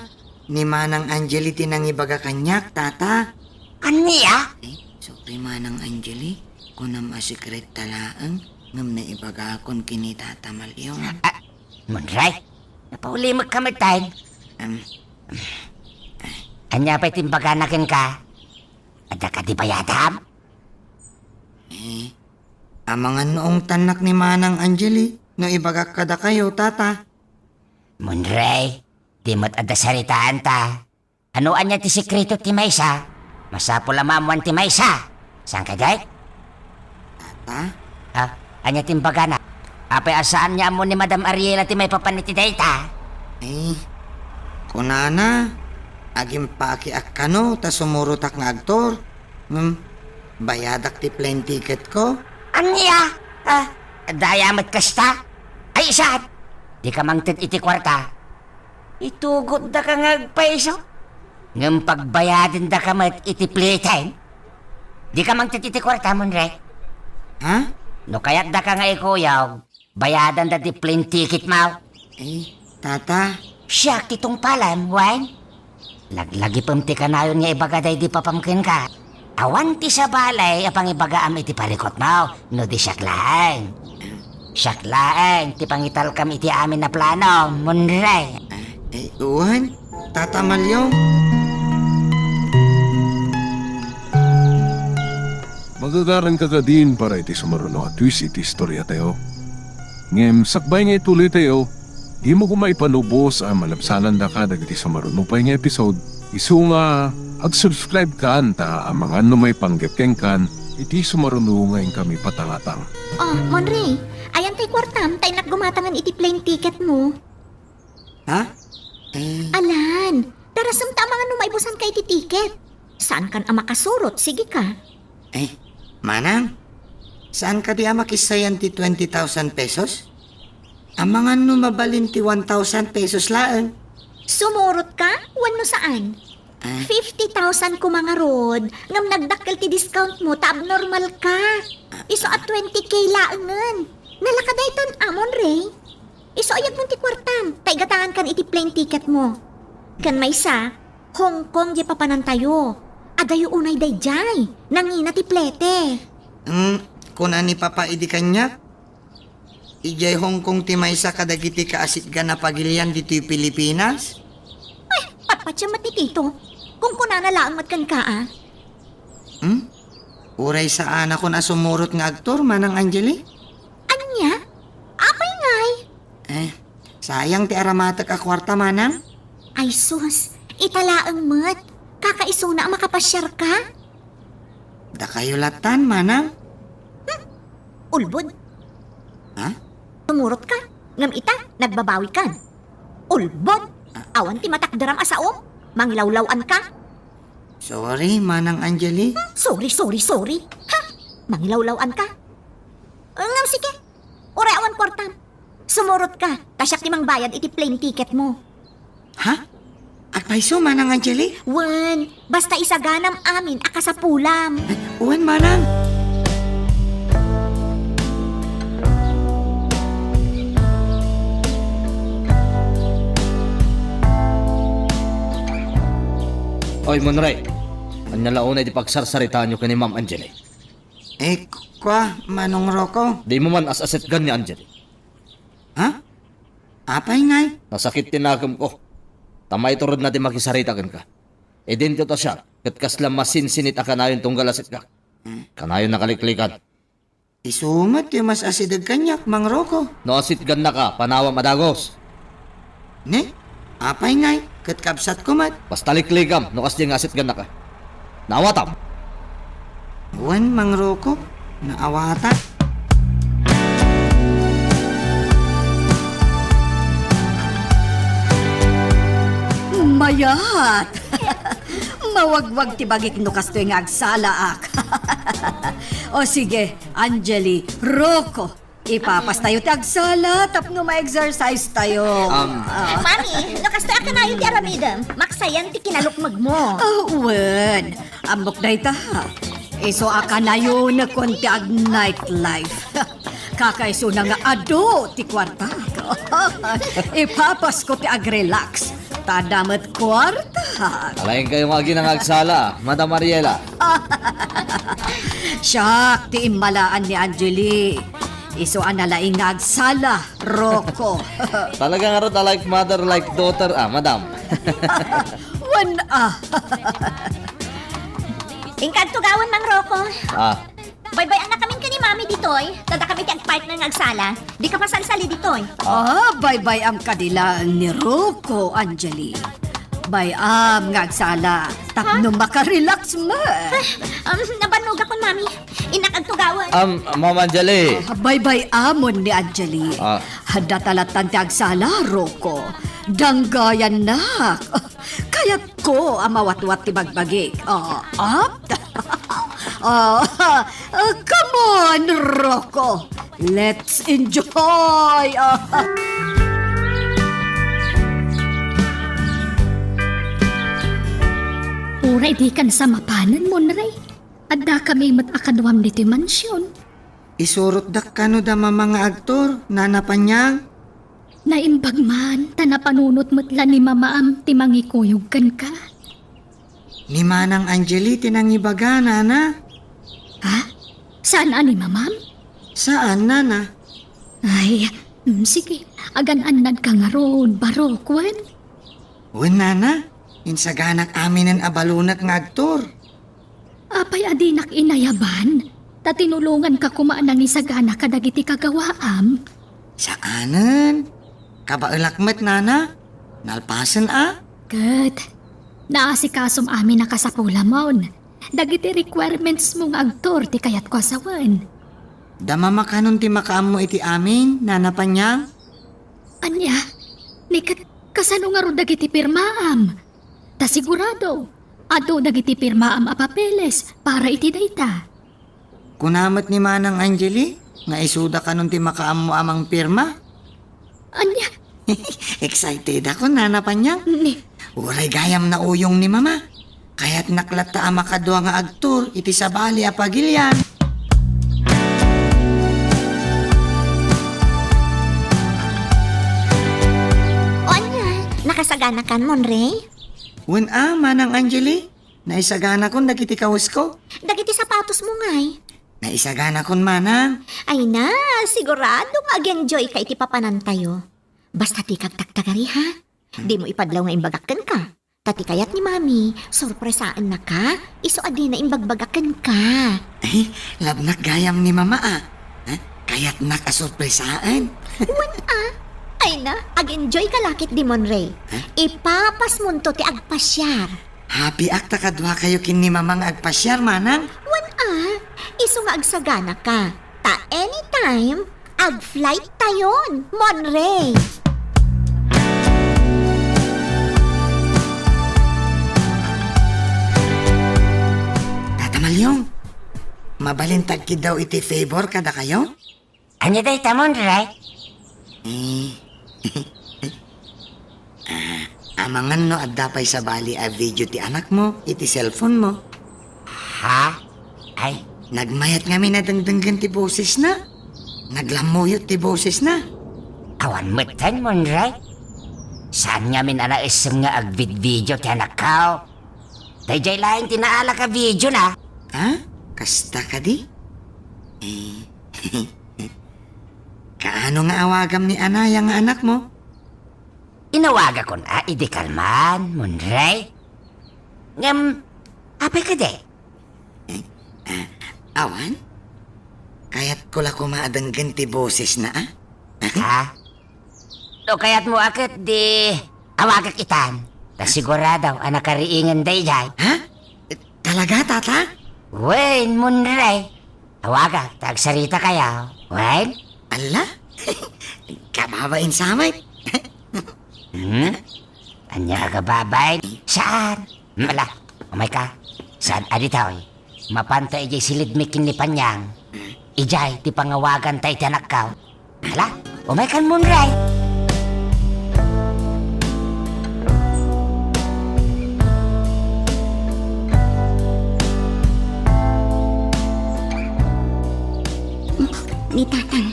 ni Manang Angeli ti nangibaga kaniak, Tata. Ania? Eh, sorry, Manang Angeli. Kunam a secret ta laeng, ngem naibagakon ken ni Tata Malyong. A-, a-, Monray, napaulimekka met, tay. Em. Ania pay ti imbagana kenka? Adda kadi bayadam? Eh, amangan no ungtannak ni Manang Angeli no ibagak kadakayo, Tata. Monray, di met adda saritaanta. Ano ania ti sekreto ti maysa? Masapul a maammuan ti maysa. Saan kadi? Tata? Ah, ania ti imbagana? Apay a saan nga ammo ni Madam Ariela ti maipapan iti dayta? Eh, kunana, agimpakiak kano ta sumurotak nga agtour. Hmm, bayadak ti plane ticket ko. Ania? Ah, daya met kasta? Ay, saan? Dika mangted iti kuarta. Itugotdaka nga agpayso, ngem pagbayadendaka met iti pliten. Dika mangted iti kuarta, Monray. Ha? No kayatdaka nga ikuyog, bayadanda ti plane ticket mo. Eh, Tata. Siak ti tungpalem, wen? Laglagipem ti kanayon nga ibaga daydi papam kenka. Awan ti sabali a pangibagaam iti parikutmo, no di siak laeng. Siak laeng ti pangitalkam iti amin a plano, Monrey. Eh, wen, Tata Malyong. Magagaranka kadin para iti sumaruno a twist iti istoriatayo. Ngem sakbay nga ituloytayo, dimo koma ipanubos a malabsanandaka dagiti sumaruno pay nga episode. Isu nga, ag-subscribe kan ta amangan no maipanggep kenkan iti sumaruno nga inkami patangatang. Oh, Monrey, ayan tay kuartam ta innak gumatangan iti plane ticket mo. Ha? Eh. Alan, darasem ta amangan no maibusanka iti ticket. Saankan a makasurot, sige ka. Eh, manang, saan kadi a makissayan ti twenty thousand pesos? Amangan no mabalin ti one thousand pesos laeng. Sumurot ka? Wenno saan? Ah. Fifty thousand koma ngarud, ngem nagdakkel ti discount mo ta abnormal ka. Isu a twenty K laengen. Nalaka daytan, Monrey. Isu a ayatmo ti kuartam, ta igatangankan iti plane ticket mo. Ken maysa, Hong Kong diay papanantayo. Adayo unay daydiay. Nangina ti plete. Hmm, kuna ni Papa idi kaniak, idiay Hong Kong ti maysa kadagiti kaasitgan a pagilian ditoy Pilipinas? Ay, patpatiem met ni Tito. Kunkunana laeng met kenka, a. Hmm? Uray saanakon a sumurot nga agtour, Manang Angeli? Ania? Apay ngay? Eh, sayang ti aramatek a kuarta, Manang. Ay sus, ita laeng met. Kakaisuna a makapasiarka? Dakayo latan, Manang. Hmm? Ulbod. Ha? Sumurot ka, ngem ita, nagbabawi kan. Ulbod! Ah. Awan ti matakderam a saom. Mangilawlaw-an ka. Sorry, Manang Angeli. Hmm? Sorry, sorry, sorry. Ha? Mangilawlaw-an ka. Ngem sige, uray awan kuartam. Sumurot ka, ta siak ti mangbayad iti plane ticket mo. Ha? Agpayso, Manang Angeli? Wen, basta isaganam amin a kasapulam. Ay, wen, Manang. Oy, Monrey. Ania la unay ti pagsarsaritaanyo ken ni Ma'am Angeli? Eh, kua, Manong Rocco? Dimo man as-asitgan ni Angeli? Ha? Apay ngay? Nasakit ti nakemko. Ta maiturod na ti makisarita kenka. Idinto ta siak, ket kasla masinsinit a kanayon tunggal asitkak. Hmm. Kanayon nakaliklikan. Isu met ti mas-asideg kaniak, Mang Rocco. No asitgannaka, panawam a dagus. Ne? Apay ngay, ket kabsatko met. Basta liklikam no kasdi nga asitgannaka. Naawatam? Wen, Mang Rocco, naawatak. Mayat! Mawagwag ti bagik no kastoy nga agsalaak. O sige, Angeli, Rocco, ipapastayo ti agsala tapno ma-exercise tayo. Um, Ah. Mami, no kastoy a kanayon ti aramidem, maksayan ti kinalukmegmo. Ah, wen. Ammok dayta. Isu a kanayonekon ti ag-nightlife. Kakaisuna nga adu ti kuartak. Ipapasko ti ag-relax. Ta adda met kuartak. Alaingkayo nga agina nga agsala, Madam Mariela. Siak ti immalaan ni Angeli. Isu a nalaing nga agsala, Rocco. Talaga ngarud a like mother, like daughter, ah, madam. Wen, ah. Inka agtugawen, Mang Rocco. Ah. Baybay-annakamin ken ni Mami ditoy. Ta dakami ti agpartner nga agsala. Dika masalsali ditoy. Ah, baybay-am kadi laeng ni Rocco, Angeli. Bay-am nga agsala. Tapno makarelax met. Ah, um, nabannogakon, Mami. Innak agtugawen. Um, Ma'am Angeli. Ah, baybay-amon ni Angeli. Ah. Data lattan ti agsala, Rocco. Danggayannak. Kayatko a mawatwat ti bagbagik. Ah, apt. Ah, ah, come on, Rocco. Let's enjoy. Ah. Uray dikan sa mapanen, Monrey. Addakami met a kaduam ditoy mansion. Isurotdak kano da mama nga agtour, Nana Panyang? Naimbag man, ta napanunot met la ni mamaam ti mangikuyog kenka. Ni Manang Angeli ti nangibaga, nana. Ha? Saan a ni mamam? Saan, nana. Ay, mm, sige. Agan-annadka ngarud, barok, wen? Wen, nana. Insaganak aminen a balonek nga agtor. Apay a dinak inayaban? Ta tinulonganka koma a nangisagana kadagiti kagawaam. Saanen. Kabaelak met, nana. Nalpasen a. Ket, naasikasom amin a kasapulamon. Dagiti requirementsmo nga agtor ti kayatko a sawen. Da mamakanon ti makaammo iti amin, Nana Panyang? Ania? Ni ket, kasano ngarud dagiti pirmaam? Ta sigurado, adu dagiti pirmaam a papeles para iti dayta. Kuna met ni Manang Angeli nga isuda kanon ti makaammo a mangpirma. Ania? Excited ako, Nana Panyang. Ni? Uray gayam nauyong ni Mama. Kayatnak latta a makadua nga agtor iti sabali a pagilian. O ania, nakasaganakan, Monrey? Wen a, Manang Angeli. Naisaganakon dagiti kawesko. Dagiti sapatosmo ngay? Naisaganakon, Manang. Ay na, sigurado nga ag-enjoy ka iti papanantayo. Basta ti kagtaktagari, ha? Dimo ipadlaw nga imbagak kenka. Ta ti kayat ni Mami, sorpresaennaka, isu a dina imbagbagak kenka. Ay, labnak gayam ni Mama, a. Ha? Kayatnak a sorpresaen. Wen a. Ay na, ag-enjoy ka la ket di, Monrey. Ha? Ipapasmonto ti agpasiar. Happy ak ta kaduakayo ken ni Mama nga agpasiar, Manang. Wen a, isu nga agsaganaka. Ta anytime, ag-flight tayon, Monrey. Tata Malyong, mabalin ta agkiddaw iti favor kadakayo? Ania dayta, Monrey? Eh, ah, amangan no adda pay sabali a video ti anakmo iti cellphone mo. Ha? Ay. Nagmayat ngamin a dengdenggen ti bosesna. Naglammuyot ti bosesna. Awan metten, Monrey. Saan ngamin a naisem nga agvid-video ti anakko? Daydiay laeng ti naalak a video na. Ha? Kasta kadi? Eh, kaano nga awagam ni Anaya nga anakmo? Inawagakon a idi kalman, Monrey. Ngem, apay kadi? Eh, ah, awan? Kayatko la koma a denggen ti bosesna, a? Ha? No kayatmo a ket di awagak itan. Ta sigurado a nakariingen daydiay. Ha? Talaga, Tata? Wen, Monrey. Awagak ta agsaritakayo. Wen? Alla? Kababain sa met. Hmm? Ania a kababain? Saan? Ala, umayka. Saan a ditoy? Mapanta idiay silidmi ken ni Panyang. Idiay ti pangawaganta iti anakko. Ala, umaykan, Monrey. Ni Tatang.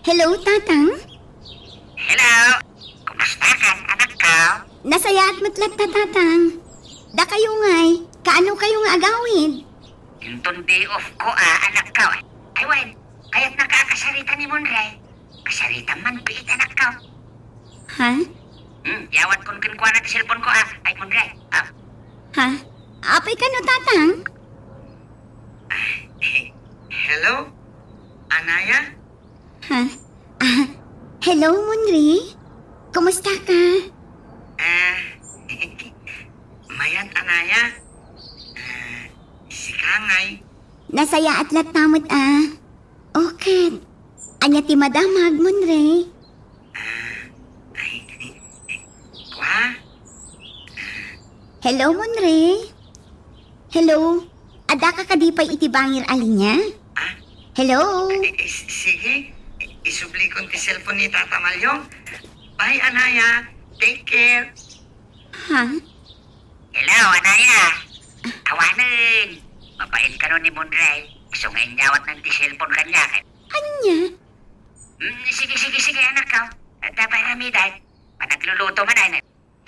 Hello, Tatang? Hello. Kumusta kan, anakko? Nasayaat met latta, Tatang. Dakayo ngay, kaano kayo nga agawid? Inton day off ko, a, anakko. Ay, wen, kayatnaka a kasarita ni Monrey. Kasaritam man pay iti anakko. Ha? Hmm, yawatkon kenkuana ti cellphone ko, a. Ay, Monrey. A. Ha? Apay kano, Tatang? Hello? Anaya? Ha? Ah, hello, Monrey. Kumusta ka? Ah, mayat, Anaya. Ah, sika ngay? Nasayaat latta met a. Okay. Ania ti madamag, Monrey? Ah, ay, ay, ay, kwa? Hello, Monrey? Hello? Addaka kadi pay iti bangir a linia? Ah? Hello? Eh, eh, s-, sige. I-, isublikon ti cellphone ni Tata Malyong. Bye, Anaya. Take care. Ha? Hello, Anaya. Awanen. Mabain kano ni Monrey. Isu nga inyawatnan ti cellphone kaniak. Ania? Hmm, sige, sige, sige, anakko. Adda pay aramidek. Panagluluto man ay na.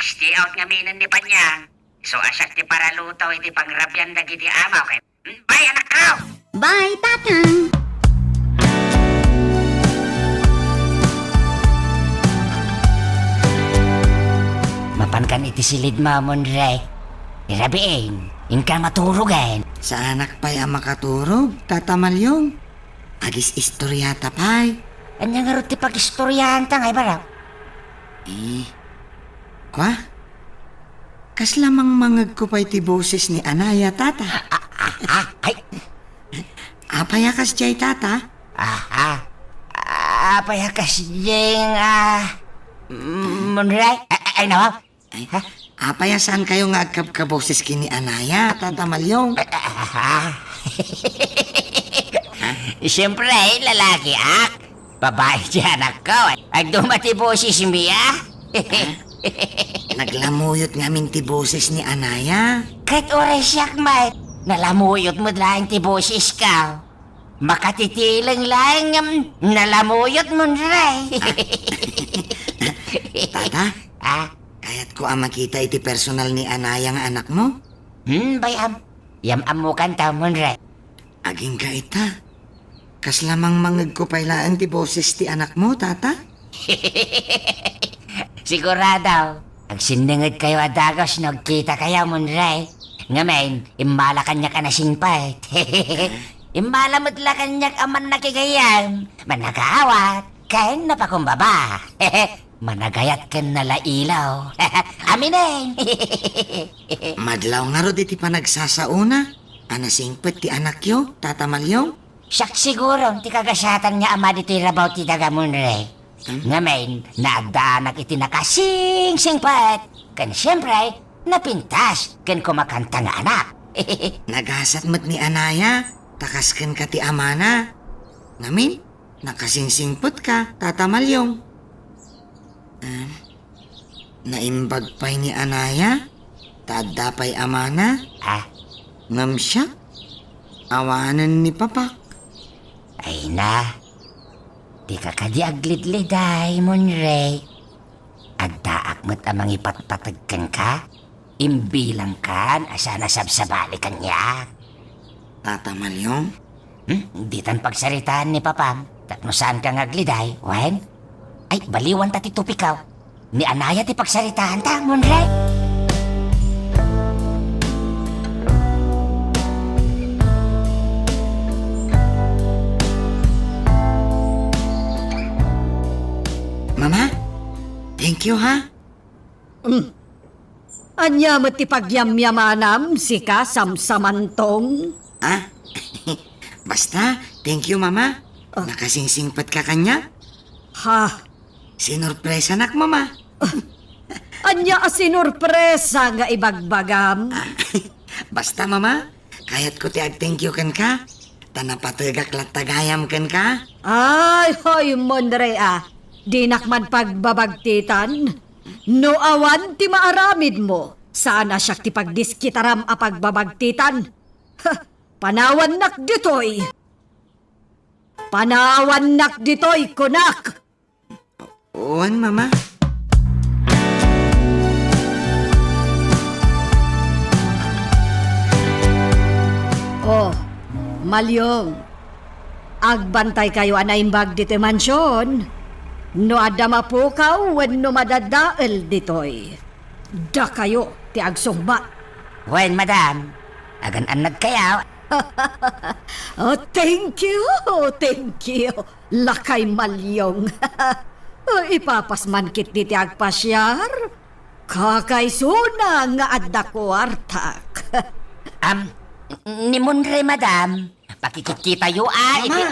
Stay out ngaminen ni Panyang. So, a siak ti paraluto iti pangrabian dagiti amaw ken, hmm, bay, anakko! Bay, tatang! Mapankan iti silidmo, Monre. Irabiin, inka maturogen. Saanak pay a makaturog, Tata Malyong. Agis-istoriata pay. Ania ngarud ti pag-istoriaanta nga ibaraw? Eh, kwa? Kasla mangmangegko pay ti boses ni Anaya, Tata. Ah, ah, ah, ay. Apay a kasdiay, Tata? Ah, ah. Apay a kasdiay, ah, mm, Monre? Ah, ah, ay, nawa. Ay, ha? Apay a saankayo nga agkabkaboses ken ni Anaya, Tata Malyong? Ah, ah, ah. Siempre, lalakiak. Babai ti anakko. Agduma ti bosesmi, a? Ha? Naglamuyot ngamin ti boses ni Anaya. Ket uray siak met, nalamuyot met laeng ti bosesko. Makatitileng laeng ngem nalamuyot, Monre. Tata, ah? Kayatko a makita iti personal ni Anaya nga anakmo. Hmm, bay-am. Yam-ammokanta, Monre. Agingga ita. Kasla mangmangegko pay laeng ti boses ti anakmo, Tata? Sigurado, agsinnengedkayo a dagus no agkitakayo, Monre. Ngamin, immala kaniak a nasingpet. Immala met la kaniak a mannakigayyem, mannakaawat, ken napakumbaba. Managayat ken nalailaw. Aminen! Madlaw ngarud iti panagsasaona a nasingpet ti anakyo, Tata Malyong. Siak siguro ti kagasatan nga ama ditoy rabaw ti daga, Monre. Hmm? Ngamin, naaddaanak iti nakasingsingpet, ken siempre, napintas ken kumakanta nga anak. Nagasat met ni Anaya, ta kas kenka ti amana. Ngamin, nakasingsingpetka, Tata Malyong. Ah, naimbag pay ni Anaya, ta adda pay amana. Ah? Ngem siak, awanen ni papak. Ay na, dika kadi aglidliday, Monre. Addaak met a mangipatpateg kenka. Imbilangkan a saan a sabsabali kaniak. Tata Malyong? Hmm? Ditan pagsaritaan ni Papam, tapno saanka nga agliday, wen? Ay, baliwanta ti topikaw. Ni Anaya ti pagsaritaanta, Monre. Mama, thank you, ha? Mm. Ania met ti pagyamyamanam, sika, Samsamantong? Ah? Basta, thank you, Mama. Ah. Nakasingsingpetka kaniak? Ha? Sinurpresanak, Mama. Ah. Ania a sinurpresa nga ibagbagam? Ah, basta, Mama, kayatko ti ag-thank you kenka, ta napategak latta gayam kenka. Ay, hoy, Monre, a. Dinak man pagbabagtitan. No awan ti maaramidmo, saan a siak ti pagdiskitaram a pagbabagtitan. Ha, panawannak ditoy! Panawannak ditoy, kunak! Wen, Mama. Oh, Malyong, agbantaykayo a naimbag ditoy mansion. No adda mapukaw wenno madadael ditoy, dakayo ti agsungbat. Wen, madam, agan-annadkayo. Oh, thank you, thank you, lakay Malyong. Oh, ipapas man ketdi ti agpasiar. Kakaisuna nga adda kuartak. Am, ni Monre, madam, pakikitkitayo, a, Mama, iti,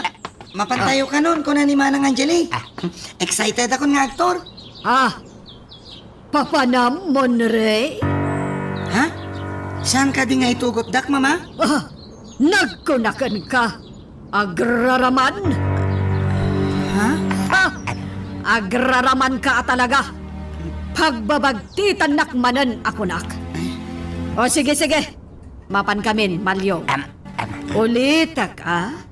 mapantayo kanon, kuna ni Manang Angeli. Ah. Excited akon nga agtor. Ah, papanam, Monre? Ha? Saan kadi nga itugotdak, Mama? Ah, nagkunaken ka. Agraraman? Ha? Ah, agraraman ka a talaga. Pagbabagtitannak manen a kunak. O, sige, sige. Mapankamin, Malyong. Am, am. Ulitek, a?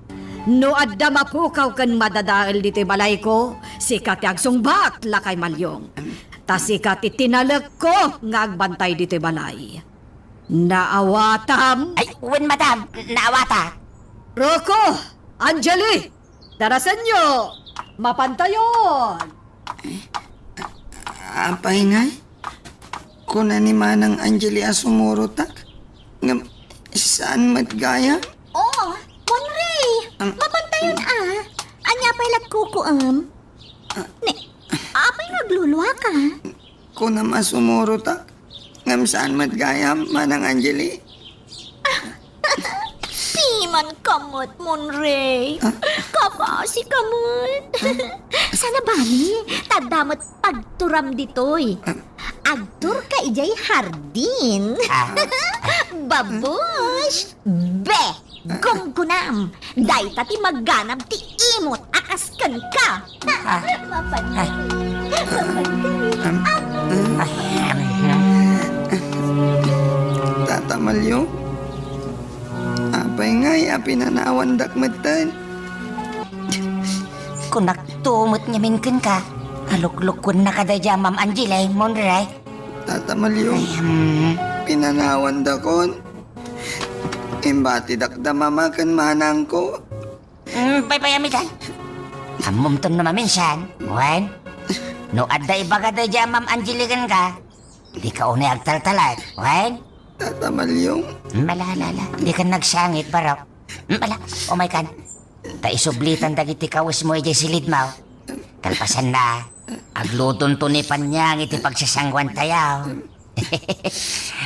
No adda mapukaw ken madadael ditoy balayko, sika ti agsungbat, lakay Malyong. Ta sika ti tinalekko nga agbantay ditoy balay. Naawatam? Ay, wen, madam, naawatak. Rocco, Angeli, darasenyo, mapantayon. Apay ngay? Kuna ni Manang Angeli a sumurotak, ngem saan met gayam? Oh, Monray! Am- Mapantayon a. Ania pay la kukuem? Ah. Ne, apay nga agluluaka? Kunam a sumurotak, ngem saan met gayam, Manang Angeli? Piman ka met, Monray. Ah? Kabasi ka met. Sana bali, tadda met pagturam ditoy. Ah. Agturka idiay hardin. Ah. Babush! Be! Gumgunam! Dayta ti maganab ti imot a kas kenka. Ah. Mapantayon. Ah. Mapantayon. Ah. Ah. Tata Malyong, apay ngay a pinanawandak metten? Kunakto met ngamin kenka, aluklukuennaka daydiay a Ma'am Angeli, Monray. Tata Malyong, ay, hmm. Pinanawandakon. Imbatidak da mama ken manangko. Hmm, paypayami dayta. Ammomton no maminsan, wen? No adda ibaga daydiay a Ma'am Angeli kenka, dika unay agtaltalek, wen? Tata Malyong. Mala, ala, ala. Dikan nagsangit, barok. Mala, umaykan. Ta isublitan dagiti kawesmo idiay silidmo. Kalpasanna, aglutonto ni Panyang iti pagsasanguantayo.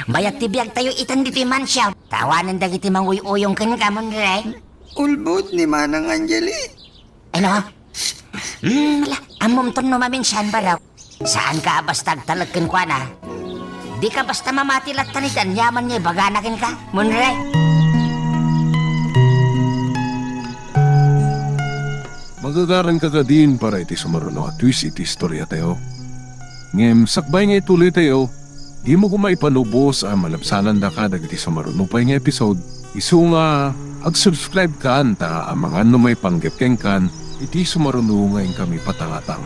Mayat ti biagtayo itan ditoy mansion. Ta awanen dagiti manguy-uyong kenka, Monray. Ulbod ni Manang Angeli. Ano? Hmm, ala, ammomton no maminsan, barok. Saanka a basta agtalek kenkuana. Dika basta mamati latta iti aniaman nga ibagana kenka, Monray. Magagaranka kadin para iti sumaruno a twist iti istoriatayo. Ngem sakbay nga ituloytayo, dimo koma ipanubos a malabsanandaka dagiti sumaruno pay nga episode. Isu nga ag-subscribe kan ta amangan no maipanggep kenkan iti sumaruno nga inkami patangatang.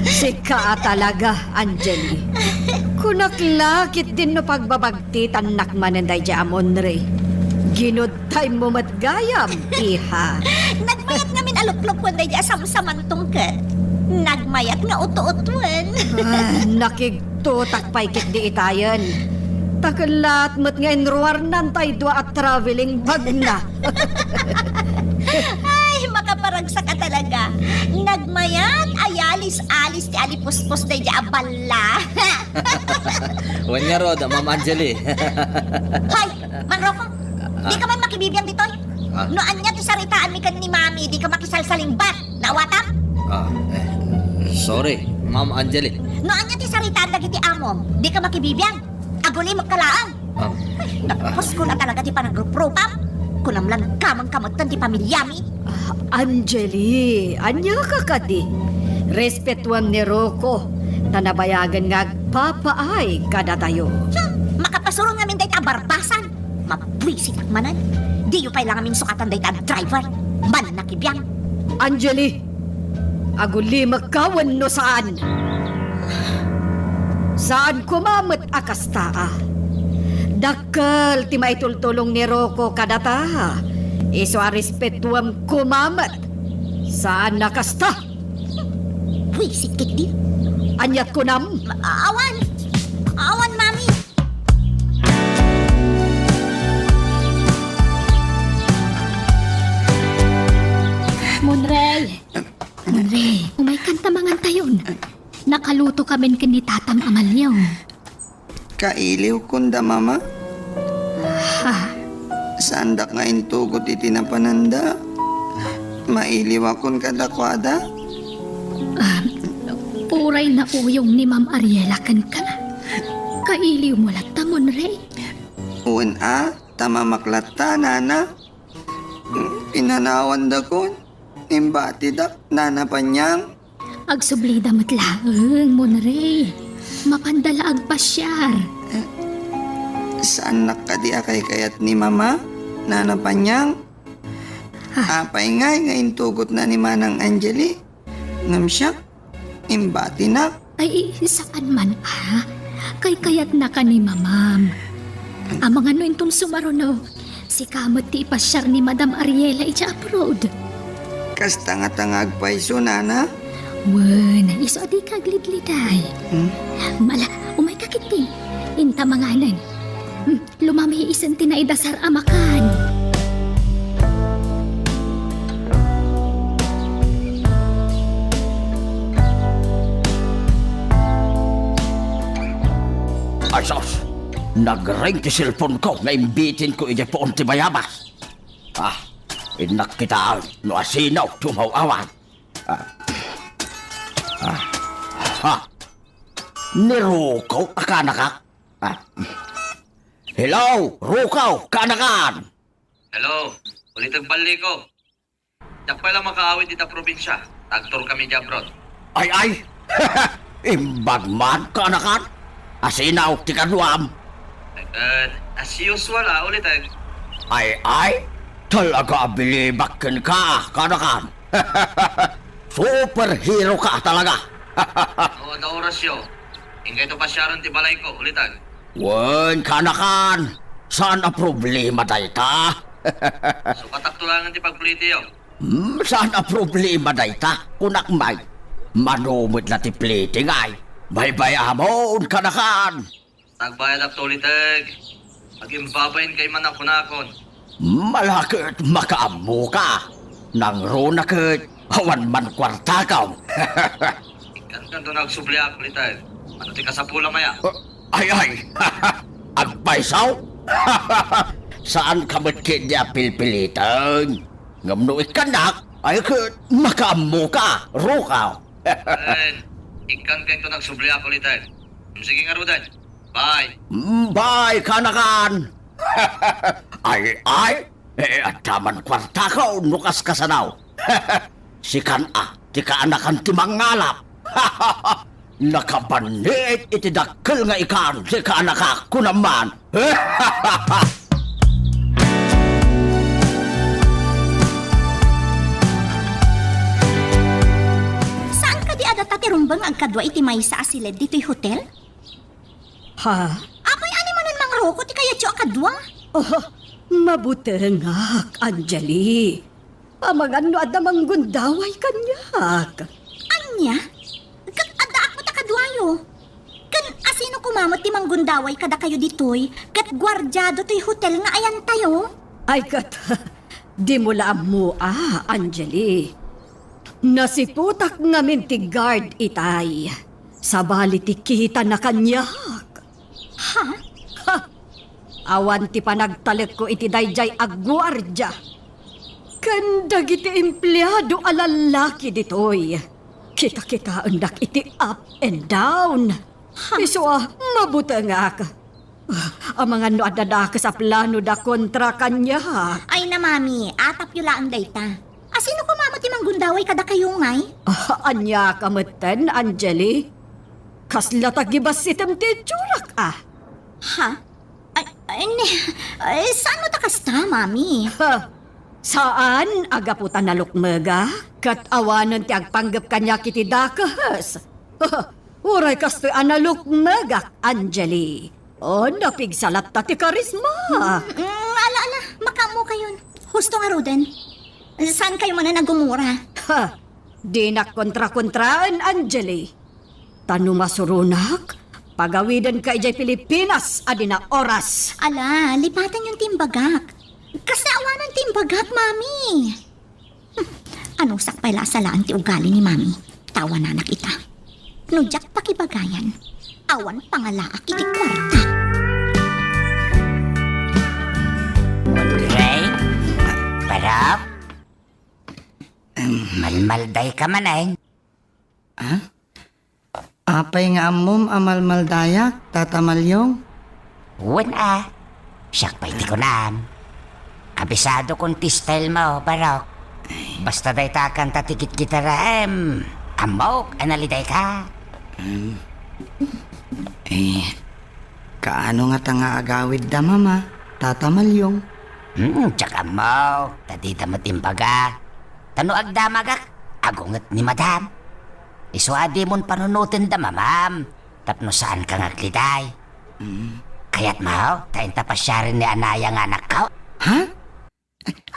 Sika a talaga, Angeli. Kunak la, ketdin no pagbabagtitannak manen daydiay a Monray. Ginud- Time mo met gayam, iha. Nagmayat ngamin a luklukon daydiay a samsamantong ket nagmayat nga utuotuen. Ah, nakigtutak pay ketdi itayen. Ta kellat met nga inruarnan tay dua a traveling bagna. Ay, makaparagsak a talaga. Nagmayat a yalis-alis ti alipuspos daydiay a balla. Wen ngarud, Ma'am Angeli. Hoy, Mangroko, ah, dika man makibibiang ditoy. Ah. No ania ti saritaanmi ken ni Mami, dika makisalsalingbat. Naawatam? Ah, eh, sorry, Ma'am Angeli. No ania ti saritaan dagiti amom, dika makibibiang. Agulimekka laeng. Ah. Ay, napuskol a talaga ti panagruprupam. Kunam lan kameng kametten ti pamiliami. Ah, Angeli, ania ka kadi? Respetuem ni Rocco, ta nabayagen nga agpapaay kadatayo. Hmm, makapasuron ngamin dayta a barbasan. Mabuisitak manen. Diyo pay la ngamin sukatan dayta a driver. Mannakibiang. Angeli, agulimekka wenno saan? Saan koma met a kasta a. Dakkel ti maitultulong ni Rocco kadata. Isu a respetuem koma met. Saan a kasta? Buisit ketdi. Aniat kunam? Awan. Awan, Mami. Monray. Monray, umaykan ta mangantayon. Nakaluto kamin ken ni Tatam a Malyong. Kailiwkon da, Mama. Ha? Saandak nga intugot iti napananda. Mailiwakon kadakuada. Ah, uray nauyong ni Ma'am Ariela kenka. Kailiwmo latta, Monray. Wen a, ta mamak latta, Nana. Pinanawandakon. Imbatidak, Nana Panyang. Agsublida met laeng, Monray. Mapanda la agpasiar. Eh, saannak kadi a kaykayat ni Mama, Nana Panyang? Ah. Apay ngay nga intugotna ni Manang Angeli? Ngem siak, imbatinak. Ay, saan man, a? Kaykayatnaka ni Mamam. Amangan no inton sumaruno, sika met ti ipasiar ni Madam Ariela idiay abroad. Kasta ngata nga agpayso, nana? Wen, isu a dika aglidliday. Hmm? Ala, umayka ketdi. Inta manganen. Hmm, lumami isen ti naidasar a makan. Ay, sus! Nagring ti cellphone ko nga imbitin ko idiay puon ti bayabas. Ah, innak kitaen no asino ti umaw-awag. Ah. Ah. Ha? Ni Rukaw a kanakak? Ah. Hello, Rukaw, kaanakan! Hello, uliteg balliko. Diak pay la makaawid ita probinsia. Agturkami idiay abroad. Ay, ay! Imbag man, kaanakan? Asino ti kaduam? Ay, ket, as usual, a, uliteg. Ay, ay! Talaga a bilibak kenka, kaanakan? Superhero ka talaga! O, da Horacio, inkayto pasiaren ti balayko, uliteg. Wen, kaanakan, saan a problema dayta. Sukatakto laengen ti pagplitiyo. Hmm, saan a problema dayta, kunak may. Mano met la ti pliti ngay. Baybay-amon, kaanakan. Agbayadakto, uliteg. Agimbabain kay man a kunakon. Ala ket makaammoka. Nangruna ket awan man kuartakom. Ikkankanto nga agsubliak, uliteg. Mano ti kasapulam aya? Uh, ay, ay. Agpayso? Saanka met ketdi a pilpiliten. Ngem no ikkannak, ay ket makaammoka, Rukaw. Wen, ikkankanto nga agsubliak, uliteg. Sige ngaruden. Bye. Mm, bye, kaanakan. Ay, ay. Eh, adda man kuartako no kaskasano. Sikan a, ti kaanakan ti mangalap. Nakabanniit iti dakkel nga ikan ti kaanakak, kunam man. Saan kadi a data ti rumbeng nga agkadua iti maysa a siled ditoy hotel? Ha? Apay, ania manen, Mang Rocco, ti kayatyo a kadua? Oh, mabutengak, Angeli. Amangan no adda manggundaway kaniak. Ania? Ket addaak met a kaduayo. Ken asino koma met ti manggundaway kadakayo ditoy, ket guardiado toy hotel nga ayantayo? Ay, ket, dimo la ammoa, Angeli. Nasiputak ngamin ti guard itay. Sabali ti kitana kaniak. Ha? Ha! Awan ti panagtalekko iti daydiay a guardia. Ken dagiti empleado a lallaki ditoy, kita-kitaendak iti up and down. Ha? Isu a, mabutengak. Ah, amangan no adda dakes a planoda kontra kaniak. Ay na, Mami, atapyo laeng dayta. Asino koma met ti manggundaway kadakayo ngay? Ah, ania ka metten, Angeli? Kasla ta gibassitem ti itsurak, a? Ha? Ay, ay, ni, ay, saan met a kasta, Mami? Ha? Saan a gapu ta nalukmegak ket awanen ti agpanggep kaniak iti dakes. Uray kastoy a nalukmegak, Angeli. O, napigsa latta ti karisma. Mm, mm, ala, ala, makaammokayon. Husto ngaruden. Saankayo manen a gumura? Ha! Dinak kontra-kontraen, Angeli. Ta no masuronak, pagawidenka idiay Pilipinas a dina oras. Ala, lipatanyon ti imbagak. Kasta awanen ti imbagak, Mami. Hmm, anusak pay la a salaan ti ugali ni Mami. Tawananak ita. No diak pakibagayan, awan pangalaak iti kuarta. Andre? Barok? Em. Malmaldayka manen? Ha? Apay nga ammom a malmaldayak, Tata Malyong? Wen a, siak pay ti kunam. Abisadokon ti style mo, Barok. Basta dayta a kanta ti gitgitaraem, ammok a nalidayka. Hmm. Eh, kaano ngata nga agawidda, Mama, Tata Malyong? Hmm, diak ammo, ta dida met imbaga. Ta no agdamagak, agunget ni Madam. Isu a dimon panunoten da mamam, tapno saanka nga agliday. Mm. Kayatmo, ta inta pasiaren ni Anaya nga anakko? Ha?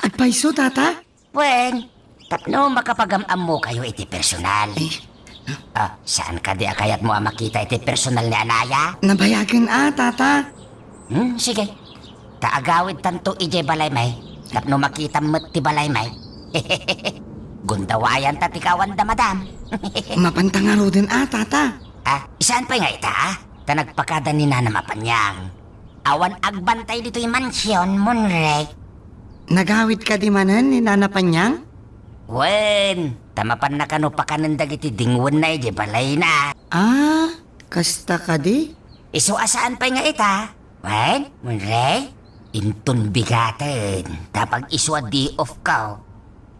Agpayso, Tata? Wen, tapno makapagam-ammokayo iti personal. Eh? Ah, saan kadi a kayatmo a makita iti personal ni Anaya? Nabayagen a, Tata. Hmm, sige. Ta agawidtanto idiay balaymi, tapno makitam met ti balaymi. Gundawayanta ti kawanda, madam. Mapanta ngaruden a, Tata. Ah, saan pay nga ita, ah? Ta nagpakada ni Nanam a Panyang. Awan agbantay ditoy mansion, Monrey. Nagawid kadi manen ni Nana Panyang? Wen, ta mapanna kano pakanen dagiti dingwenna idiay balayna. Ah, kasta kadi? Isu a saan pay nga ita. Wen, Monrey, inton bigaten, ta pag-isu a day off ko.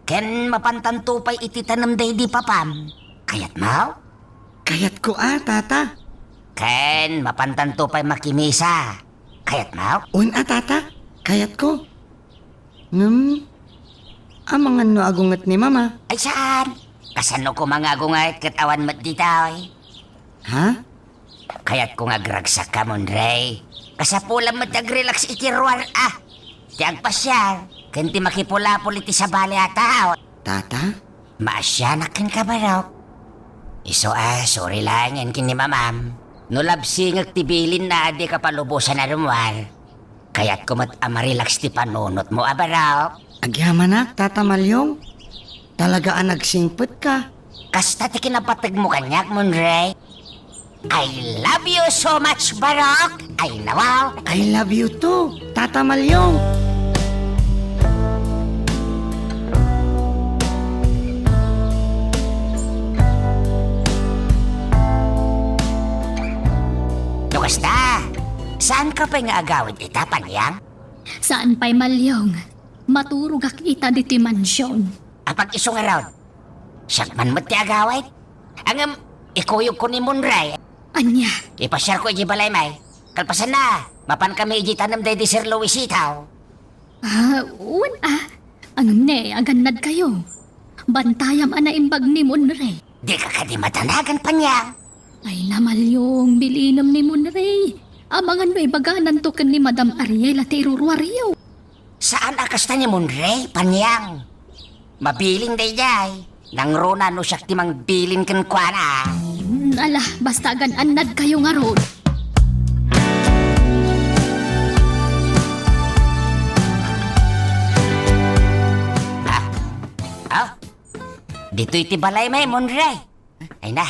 Ken mapantanto pay iti tanem daydi papam. Kayatmo? Kayatko a, Tata. Ken mapantanto pay makimisa. Kayatmo? Wen a, Tata. Kayatko. Ngem, amangan no agunget ni Mama? Ay, saan? Kasano koma nga agunget ket awan met ditoy? Ha? Kayatko nga agragsakka, Monrey. Kasapulam met ti agrelax iti ruar, ah. Ti agpasiar, ken ti makipulapol iti sabali a tao. Tata? Maasianak kenka, Barok. Isu a, sorry laengen ken ni Mamam. No labsingek ti bilinna a dika palubosan a rummuar. Kayatko met a marelax ti panunotmo a, Barok. Agyamanak, Tata Malyong. Talaga a nagsingpetka. Kasta ti kinapategmo kaniak, Monrey. I love you so much, Barok. Ay, nawaw. I love you too, Tata Malyong. No kasta, saanka pay nga agawid ita, Panyang? Saan pay, Malyong. Maturogak ita ditoy mansion. Apag-isu ngarud, siak man met ti agawid. Ngem, ikuyogko ni Monrey. Ania? Ipasiarko idiay balaymi. Kalpasanna, mapankami idiay tanem daydi Sir Luisito. Ah, wen a. Ngem ne, agannadkayo. Bantayam a naimbag ni Monrey. Dika kadi madanagan, Panyang? Ay, Malyong, bilinem ni Monrey. Amangan no ibagananto ken ni Madam Ariela ti iruruaryo. Saan a kasta ni Monrey, Panyang. Mabilin daydiay. Nangruna no siak ti mangbilin kenkuana. Hmm, ala, basta agan-annadkayo ngarud. Ah? Ah? Ditoy ti balaymi, Monrey. Ay na.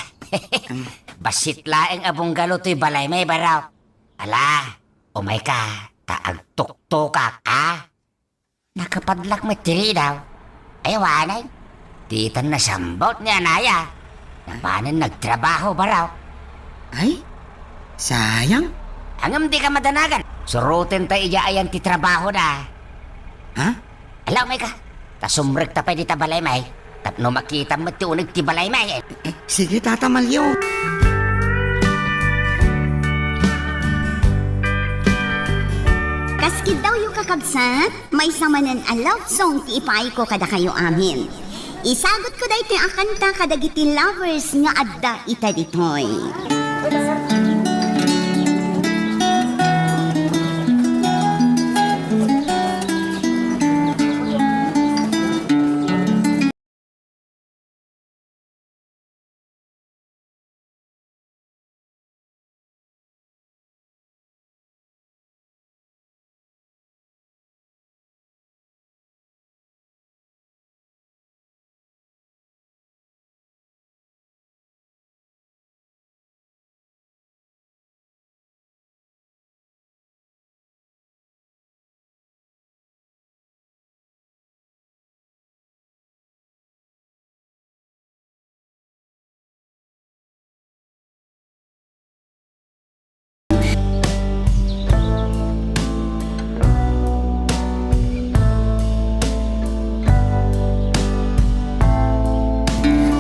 Bassit laeng a bungalow toy balaymi, Barok. Ala, umayka, ta agtuktokak, a? Nakapadlak met ti ridaw. Ay, awanen. Ditan nasambot ni Anaya. Napanen nagtrabaho, Barok. Ay, sayang. Ngem dika madanagan. Surotenta idiay ayan ti trabahoda. Ha? Ala, umayka. Ta sumrekta pay dita balaymi. Tapno makitam met ti uneg ti balaymi. Eh, sige, Tata Malyong. Kas kiddawyo, kakabsat, maysa manen a love song ti ipaayko kadakayo amin. Isagutko daytoy a kanta kadagiti lovers nga adda ita ditoy.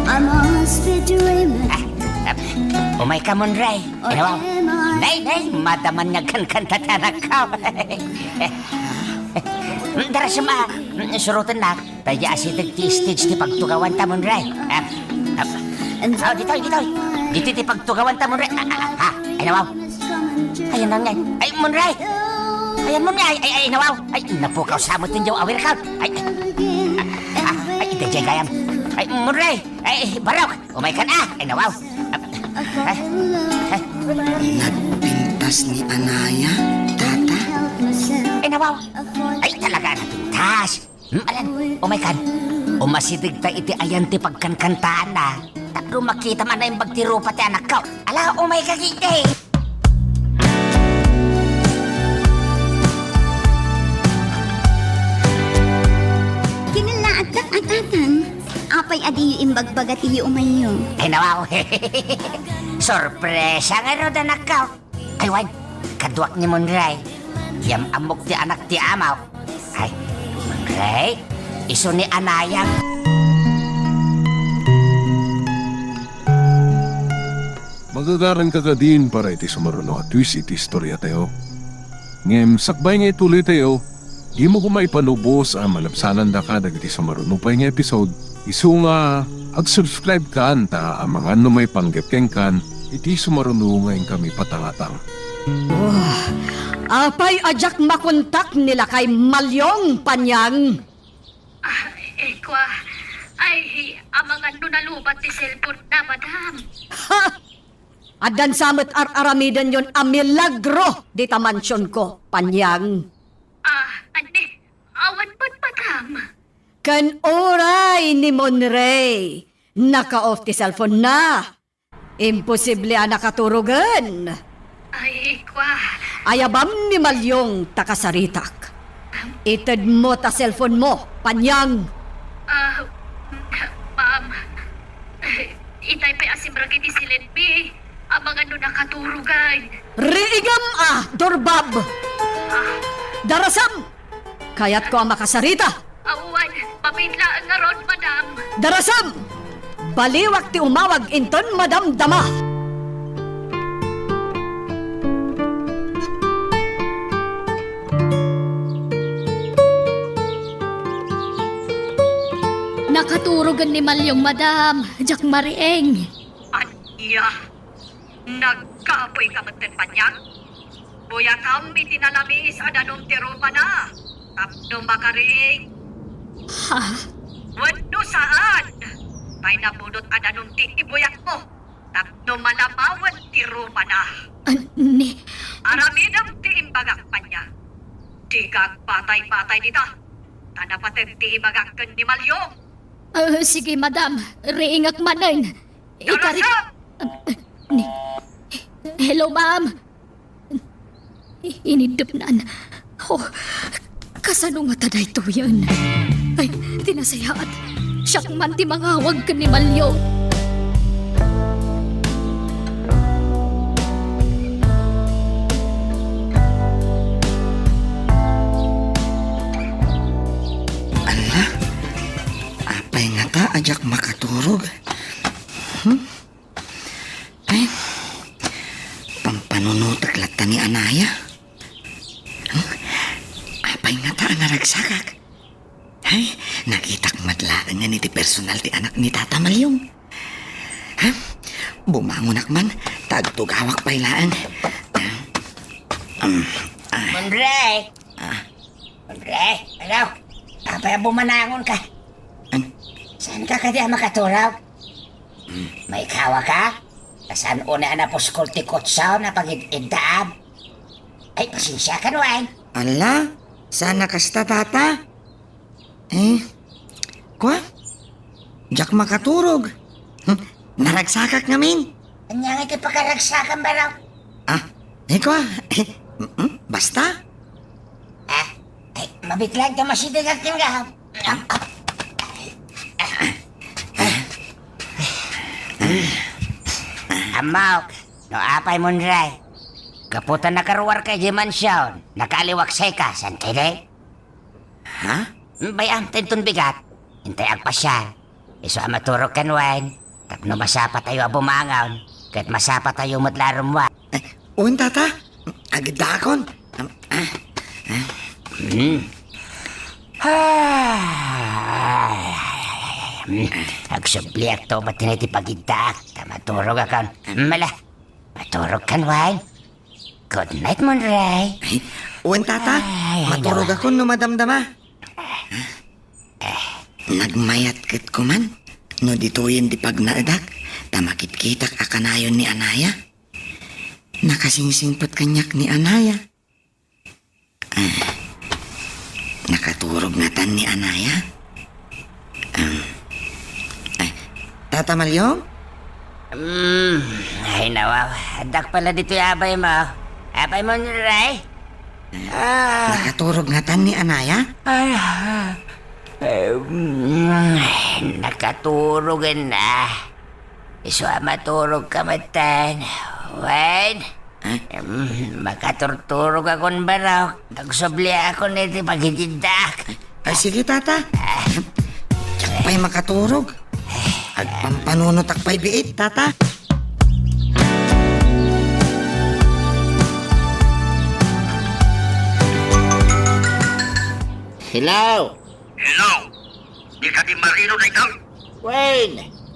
I must be dreaming. Ah, ah, umayka, Monrey. Or Ano? Am I Nay, nay, madaman nga agkankanta ti anakko. Dara, suma, surotennak. Daydi asideg ti stage ti pagtugawanta, Monrey. Ah, ah. Aw, ditoy, ditoy. Ditoy ti pagtugawanta, Monray. Ah, ah, ah. Ay, nawaw. Ayan na ngay. Ay, Monray. Ayan, Monray. Ay, ay, ay, nawaw. Ay, napukaw sa mo tinjaw awir ka. Ay, ah, ah, ay, ita jay gayam. Ay, Monray. Ay, Barok. Umay kan, ah. Ay, nawaw. Ah, ah, ah. Nagpintas ni Anaya, tata? Ay, nawaw. Ay, talaga, nagpintas. Hmm, alan, umay kan. Umasideg ta iti ayan ti pagkankantaanna. Tapno makita man naimbag ti rupa ti anakko. Ala, umay ka, gidi. Kinallaadtak a tatang, apay a diyo imbagbaga ti yuumayyo? Ay, nawaw. Sorpresa ngarud, anakko. Ay, wen, kaduak ni Monray. Yam-ammok ti anak ti amok. Ay, Monray, isu ni Anayang. Magagaranka kadin para iti sumaruno a twist iti istoriatayo. Ngem sakbay nga ituloytayo, dimo koma ipanubos a malabsanandaka dagiti sumaruno pay nga episode, isu nga ag-subscribe kan ta amangan no maipanggep kenkan iti sumaruno nga inkami patangatang. Oh, apay a diak makontak ni lakay Malyong, Panyang? Ah, eh, kua. Ay, amangan no nalubat ti cellphone na, madam. Ha! Addan sa met ar-aramidenyon a milagro dita mansionko, Panyang. Ah, andi, awan met, madam. Ken uray ni Monray, naka-off ti cellphone na. Imposible a nakaturogen. Ay, kua. Ayabam ni Malyong ta kasaritak. Itedmo ta cellphone mo, Panyang. Ah, ma'am. Itay pay a simrek iti silenmi. Amangan no nakaturogen. Riigem a, Dorbab! Ah. Darasem! Kayatko a makasarita. Awan, mapitlaeng ngarud, madam. Darasem! Baliwak ti umawag inton madamdama. Nakaturogen ni Malyong, madam. Diak mariing. Ania? Nagkapoyka metten, Panyang? Buyakam iti nalamiis a danum ti rupana tapno makariing. Ha? Wenno saan, pay napudot a danum ti ibuyakmo tapno malamawen ti rupana. An-, ni- Aramidem ti imbagak, Panyang. Dika agpatay-patay dita, ta napateg ti ibagak ken ni Malyong. Ah, sige, madam. Riingek manen. Ikari- Darasem! Ni-, hello, ma'am. I-, iniddepnan. Oh, kasano ngata daytoyen? Ay, ti nasayaat. Siak man ti mangawag ken ni Malyong. Ala, apay ngata a diak makaturog? Hmm? Ay, pampanunotek latta ni Anaya. Hmm? Apay ngata a naragsakak? Ay, nakitak met laengen iti personal ti anak ni Tata Malyong. Ha? Bumangonak man, ta agtugawak pay laeng. Um, ah. Monray! Ah. Monray, ano? Apay a bumanangonka? An? Saanka kadi a makaturog? Hmm. Maikawaka? Ta saan unay a napuskol ti kutsaw a pagid-iddaam? Ay, pasensiakan, wen. Ala, saan a kasta, tata? Eh, kua? Diak makaturog. Hmm, naragsakak ngamin. Ania nga iti pakaragsakam, Barok? Ah, eh, kua? Eh, mm, basta. Ah, ay, mabitlag ta masideg a tinggaham. Ammok, no apay, Monray. Gapu ta nakaruarka idiay mansion, nakaaliwaksayka, saan kadi? Ha? Bay-am, ta inton bigat, intay agpasiar. Isu a maturog kan wen, tapno masapatayo a bumangon, ket masapatayo met la a rummuar. Eh, wen, tata. Agdakon. Am, ah, ah. Hmm. Hmm, agsubliakto met ti pagiddaak, ta maturogakon. Mala, maturogkan wen. Good night, Monray. Ay, wen, tata. Ay, ay, maturogakon no madamdama. Nagmayat ket kuman no ditoyen ti pagnaedak, ta makitkitak a kanayon ni Anaya. Nakasingsingpet kaniak ni Anaya. Ah, nakaturog ngatan ni Anaya? Um, ah, Tata Malyong? Hmm, ay, nawaw. Addak pala ditoy abay mo. Abay mo, Ray? Ah. Nakaturog ngatan ni Anaya? Ay, ah, eh, mm, nakaturog na. Isu a maturog ka metten. Wen? Eh? Em, makaturturogakon barok. Agsubliakon iti pagididdak. Ay, sige, tata. Diak pay makaturog. Agpampanunotak pay biit, tata. Hello? Hello? Di kadi Marino daytoy? Wen,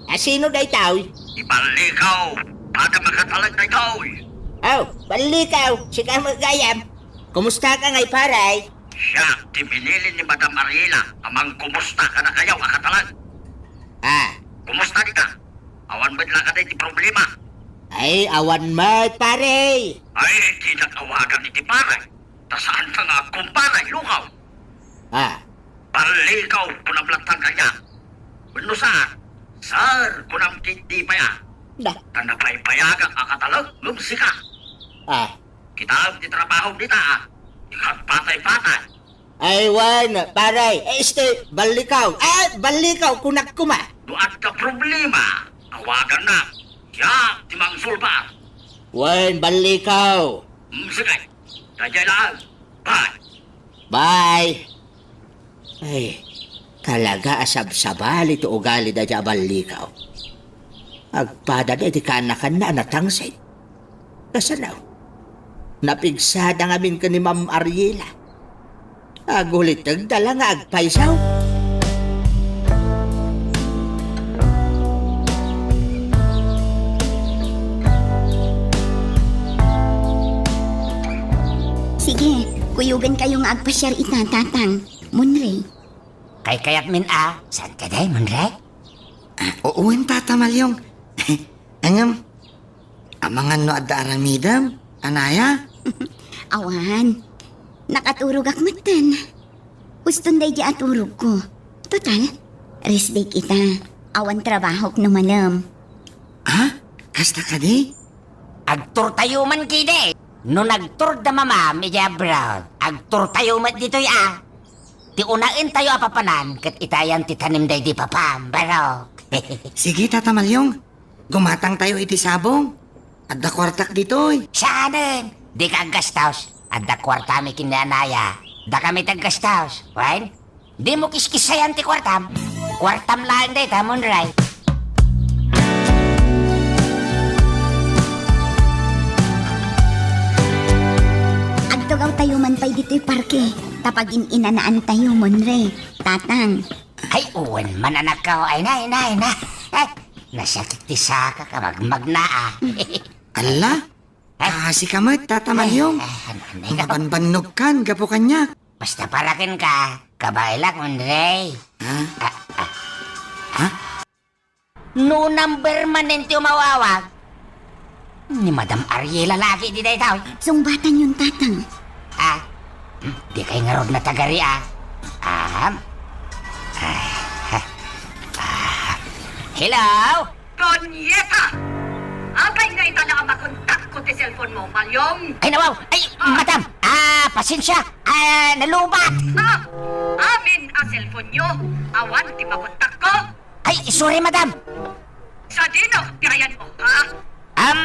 asino daytoy? Iballikaw, pada makatalag daytoy. Oh, Ballikaw, sika met gayam. Kumusta ka ngay, pare? Siak ti binili ni Madam Ariela a mangkumusta kadakayo a katalag. Ah. Kumusta dita? Awan met la kadi ti problema? Ay, awan met, pare. Ay, dinak awagan iti pare. Ta saan ta nga agkumpare, lukaw. Ah. Ballikaw, kunam latta kaniak. Wenno saan, sir, kunam ketdi pay a. Da. Ta nabaybayagak a katalag ngem sika. Ah. Kitaem ti trabahom dita, a. Ikagpatay-patay. Ay, wen, pare. Eh, este, Ballikaw. Ah, Ballikaw, kunak koma. No adda problema, awagannak. Siak ti mangsolbar. Wen, Ballikaw. Mm, sige. Daydiay laeng. Bye. Bye. Ay, talaga a sabsabali ti ugali dayta a Ballikaw. Agpada daydi kaanakanna a natangsit. Kasano? Napigsada ngamin ken ni Ma'am Ariela. Agulitegda la nga agpaysaw. Sige, kuyogenkayo nga agpasiar ita, Tatang. Monre. Kaykayatmin a, saan kadi, Monre? Ah, wen, Tata Malyong. Ngem, amangan no adda aramidem, Anaya? Awan. Nakaturogak metten. Uston daydi a turogko. Total, rest day kita. Awan trabahok no malem. Ha? Kasta kadi? Agturtayo man kidi. No nagtur da mamam idiay abroad, agturtayo met ditoy a. Ti unaentayo a papanan ket itayan ti tanem daydi papam, barok. Sige, Tata Malyong. Gumatangtayo iti sabong. Adda kuartak ditoy. Saanen? Dika aggastos. Adda kuartami ken ni Anaya. Dakami ti aggastos. Wen? Dimo kiskissayan ti kuartam. Kuartam laeng dayta, Monray. Agtugawtayo man pay ditoy parke, ta pagin-inanaantayo, Monre, Tatang. Ay, wen man, anakko. Ay na, ay na, ay na. Ay, nasakit ti sakak a magmagna, a. Alla? Ay. Ah, sika met, Tata Malyong. Ay, ay, ano, ano, ano? Mabanbannogkan gapu kaniak. Basta para kenka, kabaelak, Monre. Ha? Ah, ah. Ha? No number man ti umawawag, ni Madam Ariela lagi di daytoy. Sungbatanyon, Tatang. Ah, hmm, dikay ngarud natagari, a. Ah, ah, ah. Hello? Punyeta! Apay nga ita a makontakko ti cellphone mo, Malyong? Ay, nawaw! Ay, ah, madam! Ah, pasensya! Ah, nalubat! Ah, amin a cellphone-yo, awan ti makontakko? Ay, sorry, madam! Sadino ti ayanmo, ha? Am,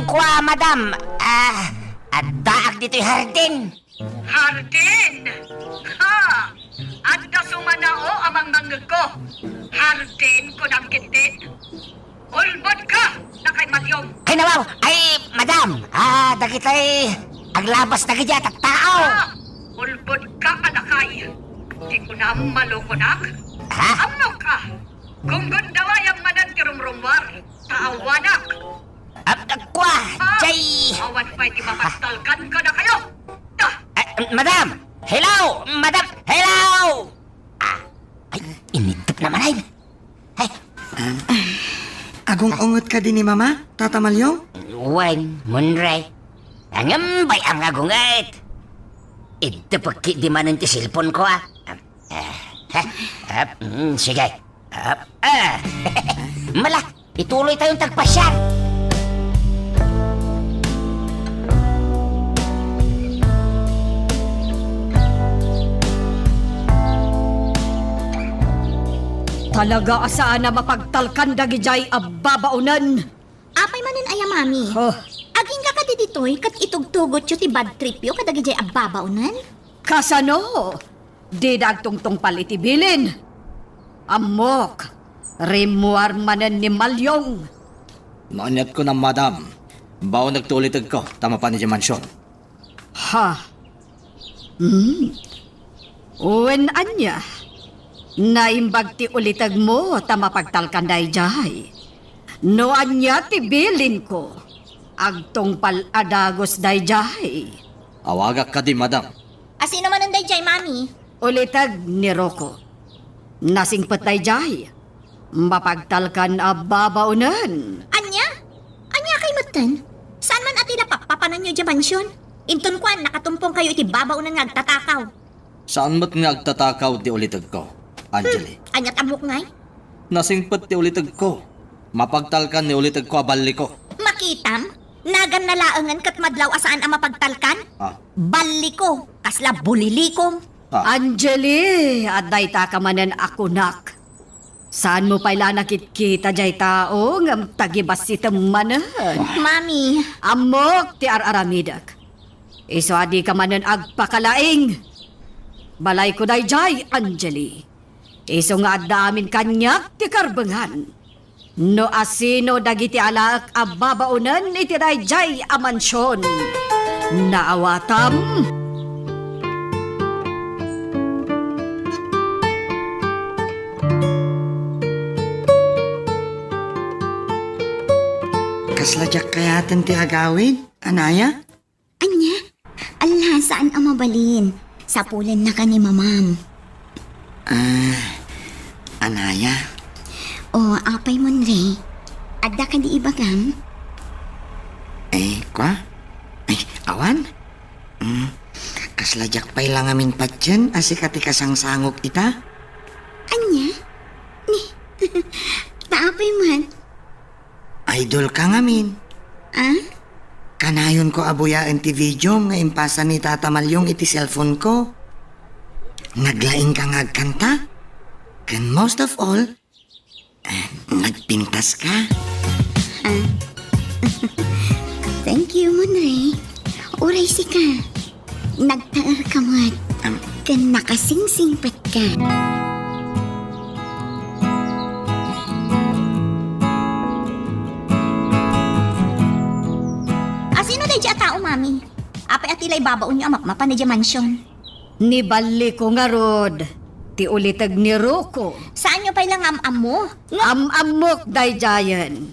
kua, madam, ah, addaak ditoy hardin. Hardin! Ha! Adda sumanao a mangmangngegko. Hardin, kunam ketdin. Ulbodka, lakay Malyong. Ay, nawaw! Ay, madam! Ah, dagitay aglabas dagiti a tattao. Ah, ulbodka, lakay. Ti kunam, malukonak? Ha? Ammoka. Gunggundawayam manen ti rumrummuar, ta awanak. Ap, kua, Ah, jay. Awan pay ti mapagtalkan kadakayo. Ta! Eh, madam! Hello! Madam! Hello! Ah, ay, inidtep naman ay. Ay. Ah, agung-unget kadi ni Mama, Tata Malyong? Wen, Munray. Ngem bay-am nga agung-unget. Idtepek di manen ti cellphone ko, ah. Ah, ah, ah, mm, sige. Ah, ah. Mala, ituloy tayong tagpasyar. Talaga a saan a mapagtalkan dagidiay a babaonen. Apay manen aya, Mami? Oh. Agingga kadi ditoy ket itugtugotyo ti bad tripyo kadagidiay a babaonen? Kasano? Dida agtungtungpal iti bilin. Ammok, rimmuar manen ni Malyong. Naaniatko na, madam. Baonek ti ulitegko ta mapan idiay mansion. Ha? Hmm? Wen ania? Naimbag ti ulitegmo ta mapagtalkan daydiay. No ania ti bilinko, agtungpal a dagus daydiay. Awagak kadi, madam. A sino manen daydiay, Mami? Uliteg ni Rocco. Nasingpet daydiay. Mapagtalkan a babaonen. Ania? Ania kay metten? Saan man a ti la pappapananyo idiay mansion? Inton kuan, nakatumpongkayo iti babaonen nga agtatakaw. Saan met nga agtatakaw ti ulitegko, Angeli. Hmm, ania ti ammok ngay? Nasingpet ti ulitegko. Mapagtalkan ni ulitegko a balliko. Makitam? Naganna laengen ket madlaw a saan a mapagtalkan? Ah. Balliko, kasla bulilikom. Ah. Angeli, adda itaka manen a kunak. Saanmo pay la nakitkita diay tao ngem tagibasitem manen. Mami. Ammok ti ar-aramidek. Isu a dika manen agpakalaing. Balayko daydiay, Angeli. Isu nga adda amin kaniak ti karbengan. No asino dagiti alaek a babaonen iti daydiay a mansion, naawatam. Kasla diak kayaten ti agawid, anaya? Ania? Alla, saan a mabalin. Sapulennaka ni Mamam. Ah, anaya? O, apay, Monre? Adda kadi ibagam? Eh, kua? Ay, awan? Mm, kasla diak pay la ngamin patien a sika ti kasangsangok ita? Ania? Ni, ta apay man? Idol ka ngamin. Ah? Kanayonko a buyaen ti video nga impasa ni Tata Malyong iti cellphone ko. Naglaing ka nga agkanta. Ken most of all, eh, nagpintas ka. Ah. Thank you, Monre. Uray sika. Nagtaer ka met. Am. Ken nakasingsingpet ka. Asino daydiay a tao, Mami? Apay a ti la ibabaonyo a mapmapan idiay mansion? Ni balliko ngarud, ti uliteg ni Rocco. Saanyo pay la nga am-ammo? Nga am-ammok daydiayen.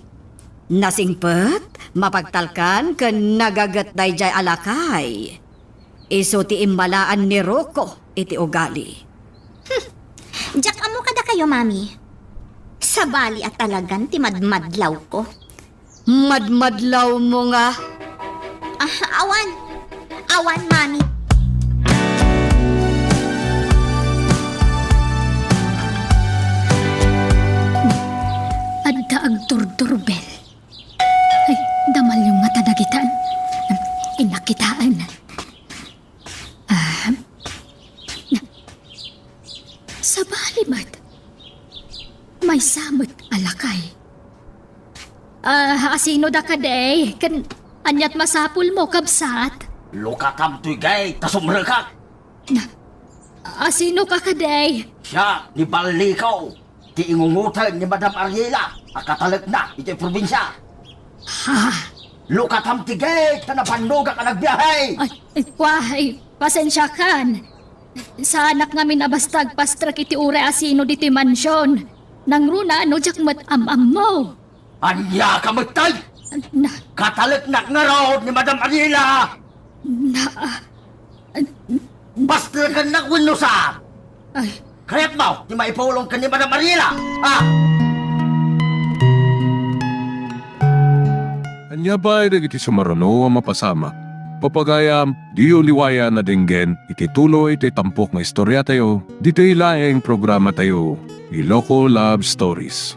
Nasingpet, mapagtalkan ken nagaget daydiay a lakay. Isu ti immalaan ni Rocco iti ugali. Hmm. Diak ammo kadakayo, Mami. Sabali a talagan ti madmadlawko. Madmadlawmo nga? Ah, awan. Awan, Mami. Adda agturturbel. Ay, da Malyong ngata dagitan. Innak kitaen. Ah, na, sabali met. Maysa met a lakay. Ah, asino da kadi? Ken aniat masapulmo, kabsat? Lukatam toy gate ta sumrekak. Na, asino ka kadi? Siak ni Balliko, ti ingungoten ni Madam Ariela a katalekna iti probinsia. Ha? Lukatam ti gate ta napannogak a nagbiahe. Ay, ay, kua, ay, pasensiakan. Saanak ngamin a basta agpastrek iti uray asino ditoy mansion. Nangruna no diak met am-ammo. Ania ka met tay? Na, Kataleknak ngarud ni Madam Ariela! Na, Pastrekannak wenno saan? Ay. Kayatmo ti maipulong ken ni Madam Ariela? Ah! Ania pay dagiti sumaruno a mapasamak? Pagayam, diyo liwayan a denggen iti tuloy ti tampok nga istoriatayo, ditoy laeng programatayo, Iloko Love Stories.